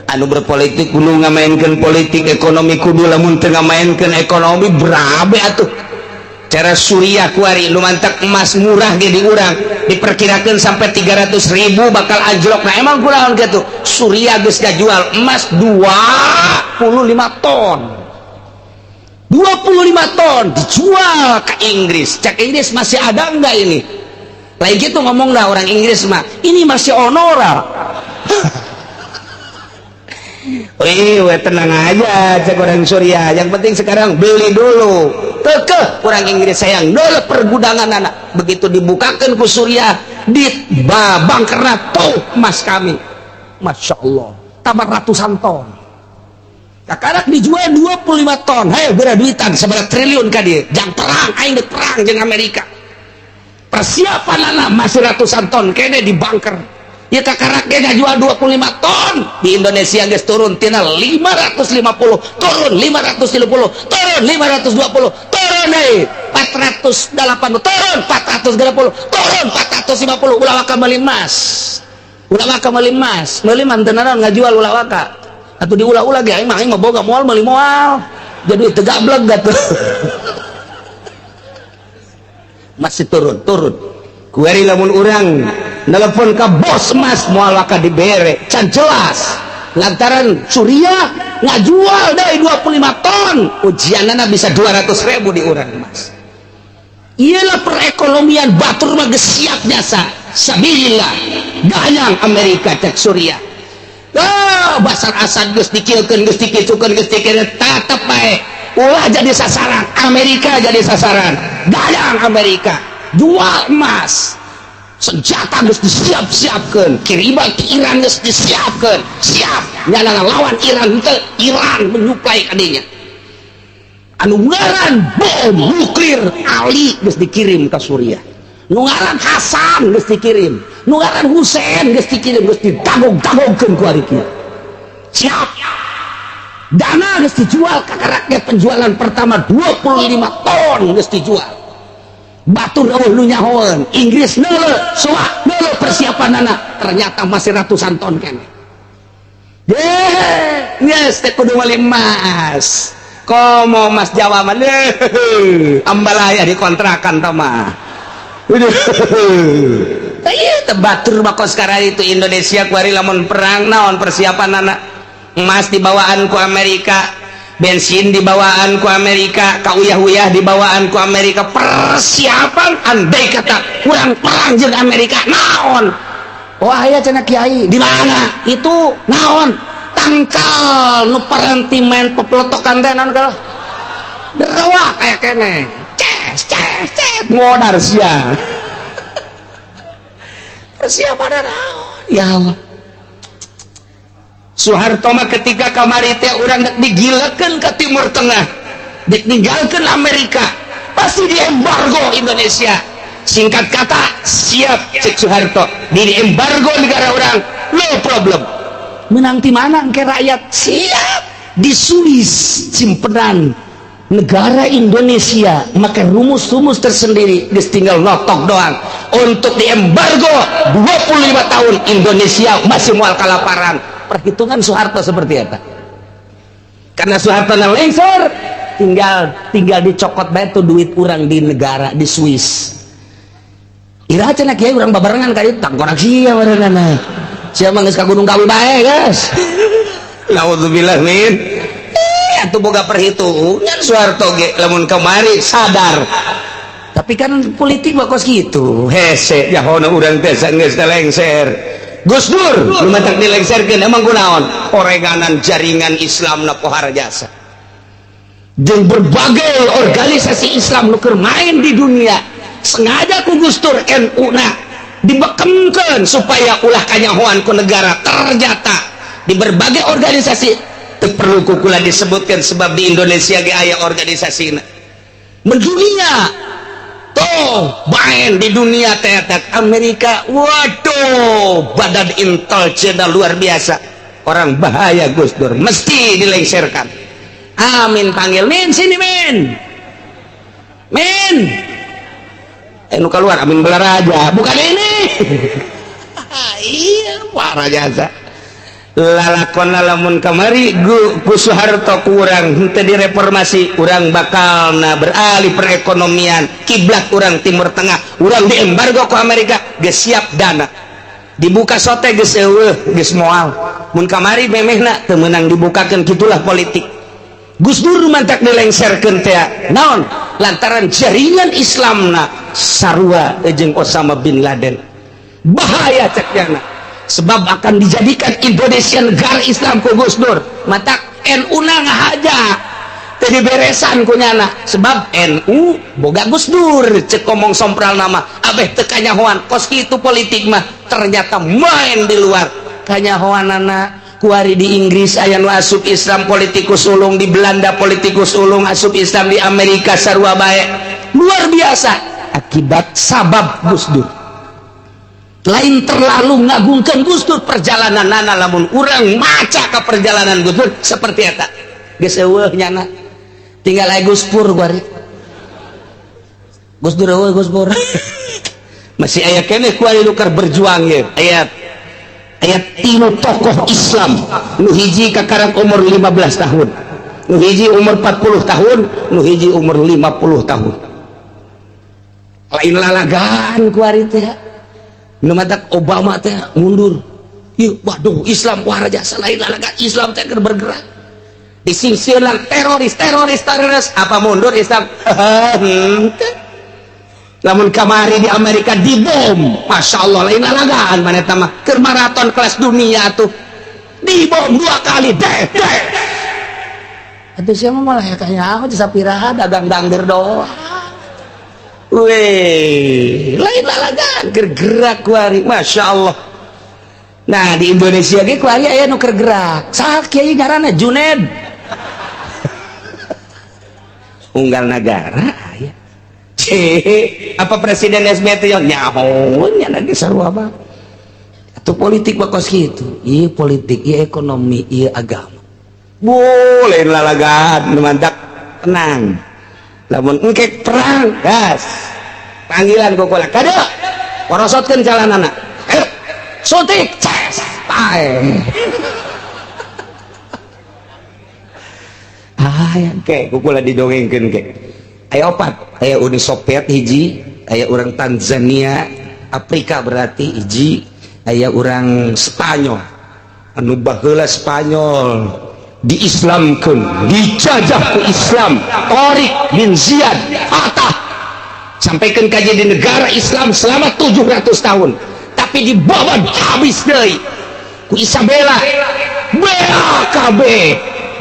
anu berpolitik kudu ngamainkeun politik ekonomi, kudu lamun teu ngamainkeun ekonomi berabe atuh. Cara Suriah kuari nu mantak emas murah ge di urang diperkirakan sampai 300.000 bakal anjlok. Nah emang kunaon kitu? Suriah geus ngajual emas 25 ton. 25 ton dijual ke Inggris. Cak Inggris masih ada enggak ini? Lain gitu ngomong dah orang Inggris mah, ini masih onora. Wih, tenang aja cek orang Suriah, yang penting sekarang beli dulu. Tekeh orang Inggris sayang dulu pergudangan anak. Begitu dibukakan ku Suriah, di babang karena tuh emas kami, Masya Allah, tambah ratusan ton. Kakarak dijual 25 ton, hei bera duitan seberapa triliun ka dia. Jang perang, aing dek perang jeung Amerika. Persiapan anak masih ratusan ton kene di bunker. Ya kakarak ge ngajual 25 ton. Di Indonesia geus turun tina 550, turun 530, turun 520, turun deui 480, turun 430, turun 450. Ulah waka meuli emas. Ulah waka meuli emas, meuli mah teu nanaon ngajual ulah waka. Atuh diulah-ulah ge aing mah, aing mah boga moal meuli moal. Jadi teu gablek atuh. Masih turun, turun. Kuari lamun urang telepon ke bos emas moal waka dibere, can jelas. Lantaran Suriah ngajual dari 25 ton, ujianana bisa 200.000 di urang emas. Iyalah perekonomian batur mah geus siap jasa. Sabilillah gayang Amerika cek Suriah. Oh, Basar Asad geus dikilkeun, geus dikitukeun, geus dikilkeun, tetep bae. Ulah jadi sasaran, Amerika jadi sasaran. Gayang Amerika jual emas. Senjata geus disiap-siapkeun, kiriman ke Iran geus disiapkeun, siap nyana lawan Iran teu, Iran menyuplai kadinya. Anu ngaran bom nuklir Ali geus dikirim ke Suriah. Nu ngaran Hasan geus dikirim, Nu ngaran Husein geus dikirim, geus ditagog-tagogkeun ku ari kieu. Siap. Dana geus dijual ka rakyat, penjualan pertama 25 ton geus dijual. Batur eueuh nu nyahoeun, Inggris neuleuh, soak neuleuh persiapanana, ternyata masih ratusan ton keneh. Ye, geus teh kudu meuli emas. Komo emas Jawa mah deuh, ambalaya dikontrakan tah mah. Tah ieu teh batur mah kos sekarang itu Indonesia kuari lamun perang naon persiapanana? Emas dibawaan ku Amerika, bensin dibawaan ku Amerika, kauyah-uyah dibawaan ku Amerika, persiapan andai kata kurang perang jeung Amerika naon? Oh aya cenah kiai, di mana? Itu naon? Tangkal nu paranti main pepelotokan teh naon kalau? Derawak aya keneh. Ces ces ces modar sia. Persiapan naon? Ya Allah. Soeharto mah ketika kamari teh urang dek digilekeun ke Timur Tengah, dek ninggalkeun Amerika, pasti diembargo Indonesia. Singkat kata, siap cek Soeharto, di embargo negara orang, no problem. Menang di mana ke rakyat? Siap. Di Swiss simpenan negara Indonesia maka rumus-rumus tersendiri, geus tinggal notok doang untuk diembargo 25 tahun Indonesia masih mual kalaparan. Perhitungan Soeharto seperti apa? Karena Soeharto lengser, tinggal tinggal dicokot bae tuh duit urang di negara di Swiss. Ira cenah kiai urang babarengan ka dieu, tangkorak sia barenana. Sia mah geus ka Gunung Kawi bae, guys. Nauzubillah min. Atuh boga perhitungan Soeharto ge lamun kamari sadar. Tapi kan politik mah kos kitu. Hese jahona urang teh geus lengser. Gus Dur nu matak dilengserkeun emang kunaon? Oreganan jaringan Islam na pohara jasa. Jeung berbagai organisasi Islam nu keur main di dunia sengaja ku Gus Dur NU na dibekemkeun supaya ulah kanyahoan ku negara. Ternyata di berbagai organisasi teu perlu kukula disebutkan sebab di Indonesia ge aya organisasina mendunia tuh main di dunia teater Amerika. Waduh, badan intelijen luar biasa, orang bahaya Gus Dur mesti dilengserkan. Amin panggil Min, sini Min, Min, nu keluar Amin Balaraja bukan ini. Iya, parah jasa lalakon lamun kamari ku Soeharto kurang henteu direformasi, urang bakal na beralih perekonomian kiblat urang Timur Tengah, urang diembargo ku Amerika. Geus siap dana dibuka sote geus eueuh, geus moal mun kamari memehna teu meunang dibukakeun. Kitulah politik. Gus Dur mantak dilengserkeun teh naon? Lantaran jaringan Islamna sarua jeung Osama bin Laden, bahaya cek nyana, sebab akan dijadikan Indonesia negara Islam ku Gus Dur. Matak NU na ngahaja teu diberesan ku nyana, sebab NU boga Gus Dur cek ngomong sompral nama abeh teu kanyahoan. Kos kitu politik mah. Ternyata main di luar kanyahoanana. Kuari di Inggris aya nu asup Islam politikus ulung, di Belanda politikus ulung asup Islam, di Amerika sarua bae. Luar biasa akibat sabab Gus Dur. Lain terlalu ngagungkan Gus Dur perjalanan nana, lamun urang maca ke perjalanan Gus Dur seperti eta geus eueuh nyana, tinggal aya Gus Pur. Kuari Gus Dur eueuh, Gus Pur masih aya keneh. Kuari nu keur berjuang ye aya aya tilu tokoh Islam, nu hiji kakarak umur 15 tahun, nu hiji umur 40 tahun, nu hiji umur 50 tahun. Lain lalagan kuari teh. Nu matak Obama teh mundur. Ih, waduh, Islam wah jasa. Lain lalagan, Islam teh keur bergerak. Disingsieunan teroris, teroris, teroris, apa mundur Islam? Henteu. Lamun kamari di Amerika dibom, Masya Allah, lain lalagan mana eta mah keur maraton kelas dunia tuh dibom dua kali deh deh. Atuh siapa malah ya kayaknya aku sapiraha dagang dangder doang. Weh, lain lalagan keur gerak kuari, Masya Allah. Nah, di Indonesia ge kuari aya nu keur gerak. Saha kiai ngaranna? Juned. Unggal nagara aya. Cih, apa Presiden SBY teh nyaho nya lagi sarua mah. Atau politik bakos gitu, iya politik, iya ekonomi, iya agama. Boleh lalagan, mantak tenang. Lamun engkek perang, gas. Panggilan kokola, kade, porosotkeun jalanana. Ayo, suntik, ces, pae. Ah, ke, kukula didongengkeun ke. Aya opat, aya Uni Soviet hiji, aya urang Tanzania, Afrika berarti hiji. Aya orang Spanyol anu baheula Spanyol diislamkeun, dijajah ku Islam, Tariq bin Ziyad Fatah sampaikan ka jadi negara Islam selama 700 tahun, tapi dibawa habis deui ku Isabella BAKB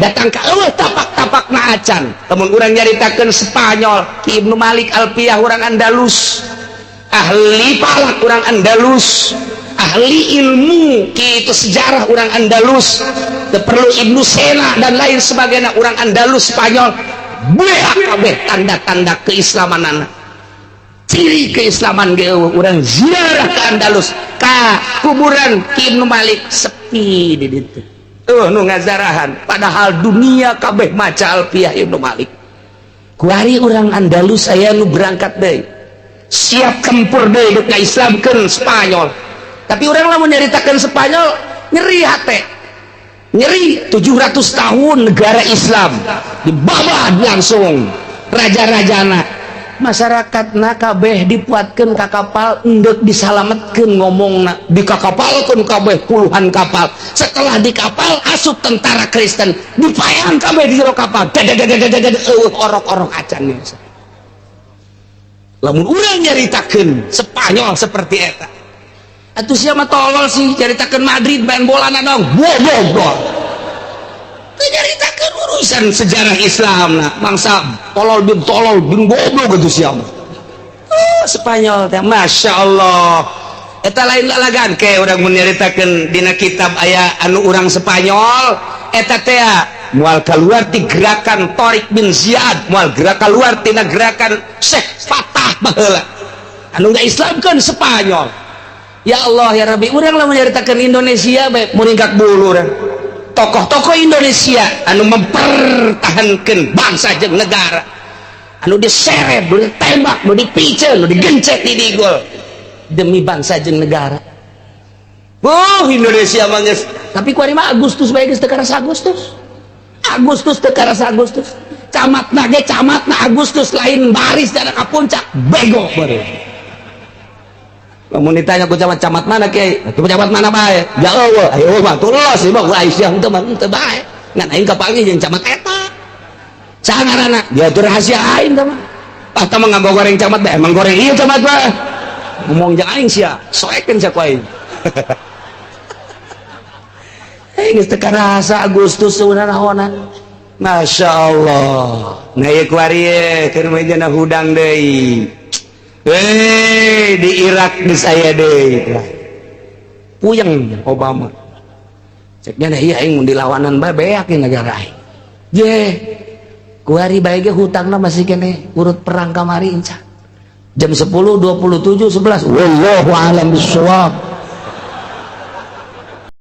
datang ka eueuh tapak-tapak na acan. Lamun urang nyaritakeun Spanyol, Ki Ibnu Malik Alfiyah urang Andalus, ahli falak urang Andalus, ahli ilmu kitu sejarah orang Andalus, perlu Ibnu Sena dan lain sebagainya orang Andalus Spanyol, BAKB tanda-tanda keislamanana, ciri keislaman ge urang ziarah ke Andalus ka kuburan Ki Ibnu Malik sepi di ditu, nu ngazarahan, padahal dunia kabeh maca Alfiyah Ibnu Malik. Kuari orang Andalus aya nu berangkat deui, siap tempur deui deuk ngaislamkeun Spanyol. Tapi orang lamun nyaritakeun Spanyol nyeri hate, nyeri 700 tahun negara Islam dibabat langsung raja-rajana, masyarakatna kabeh dipuatkeun ka kapal endek disalametkeun ngomongna, dikakapalkeun kabeh puluhan kapal. Setelah di kapal asup tentara Kristen dipayan kabeh di jero kapal, eueuh orok-orok acan. Lamun urang nyaritakeun Spanyol seperti eta, atuh sia mah tolol sih caritakeun Madrid main bola na dong, bodoh. Teu nyaritakeun urusan sejarah Islam na, mangsa tolol bin goblok gitu sia mah. Oh, Spanyol teh Masya Allah. Eta lain lalagan ke urang mun nyaritakeun dina kitab aya anu urang Spanyol eta teh moal keluar ti gerakan Tariq bin Ziyad, moal gerak keluar tina gerakan Syekh Fatah baheula anu ngaislamkeun Spanyol. Ya Allah ya Rabbi, urang lamun nyaritakeun Indonesia bae muringkak bulu urang. Tokoh-tokoh Indonesia anu mempertahankan bangsa jeung negara, anu diseret, nu ditembak, nu dipiceun, nu digencet di digol demi bangsa jeung negara. Oh, Indonesia mah geus, tapi kuari mah Agustus bae geus teu karasa Agustus. Agustus teu karasa Agustus. Camatna ge camatna Agustus lain baris dana ka puncak, bego bae. Lamun ditanya ku camat, camat mana kiai? Ku camat mana bae? Ya eueuh, ayo mah tulos ieu mah Aisyah henteu mah henteu bae. Ngan aing kapanggih jeung camat eta. Saha ngaranna? Dia tuh rahasia aing tah mah. Ah tah mah ngagoreng camat bae, emang goreng ieu camat bae. Ngomong jeung aing sia, soekeun sia ku aing. Geus teu karasa Agustus seunana. Masya Allah. Nah ieu kuari ye keur mah hudang deui. Hei, di Irak geus aya deui. Puyeng Obama. Ceknya nah iya aing mun dilawanan bae beak ieu negara aing. Je. Kuari bae ge hutangna masih keneh urut perang kamari inca. Jam 10.27.11. Wallahu a'lam bissawab.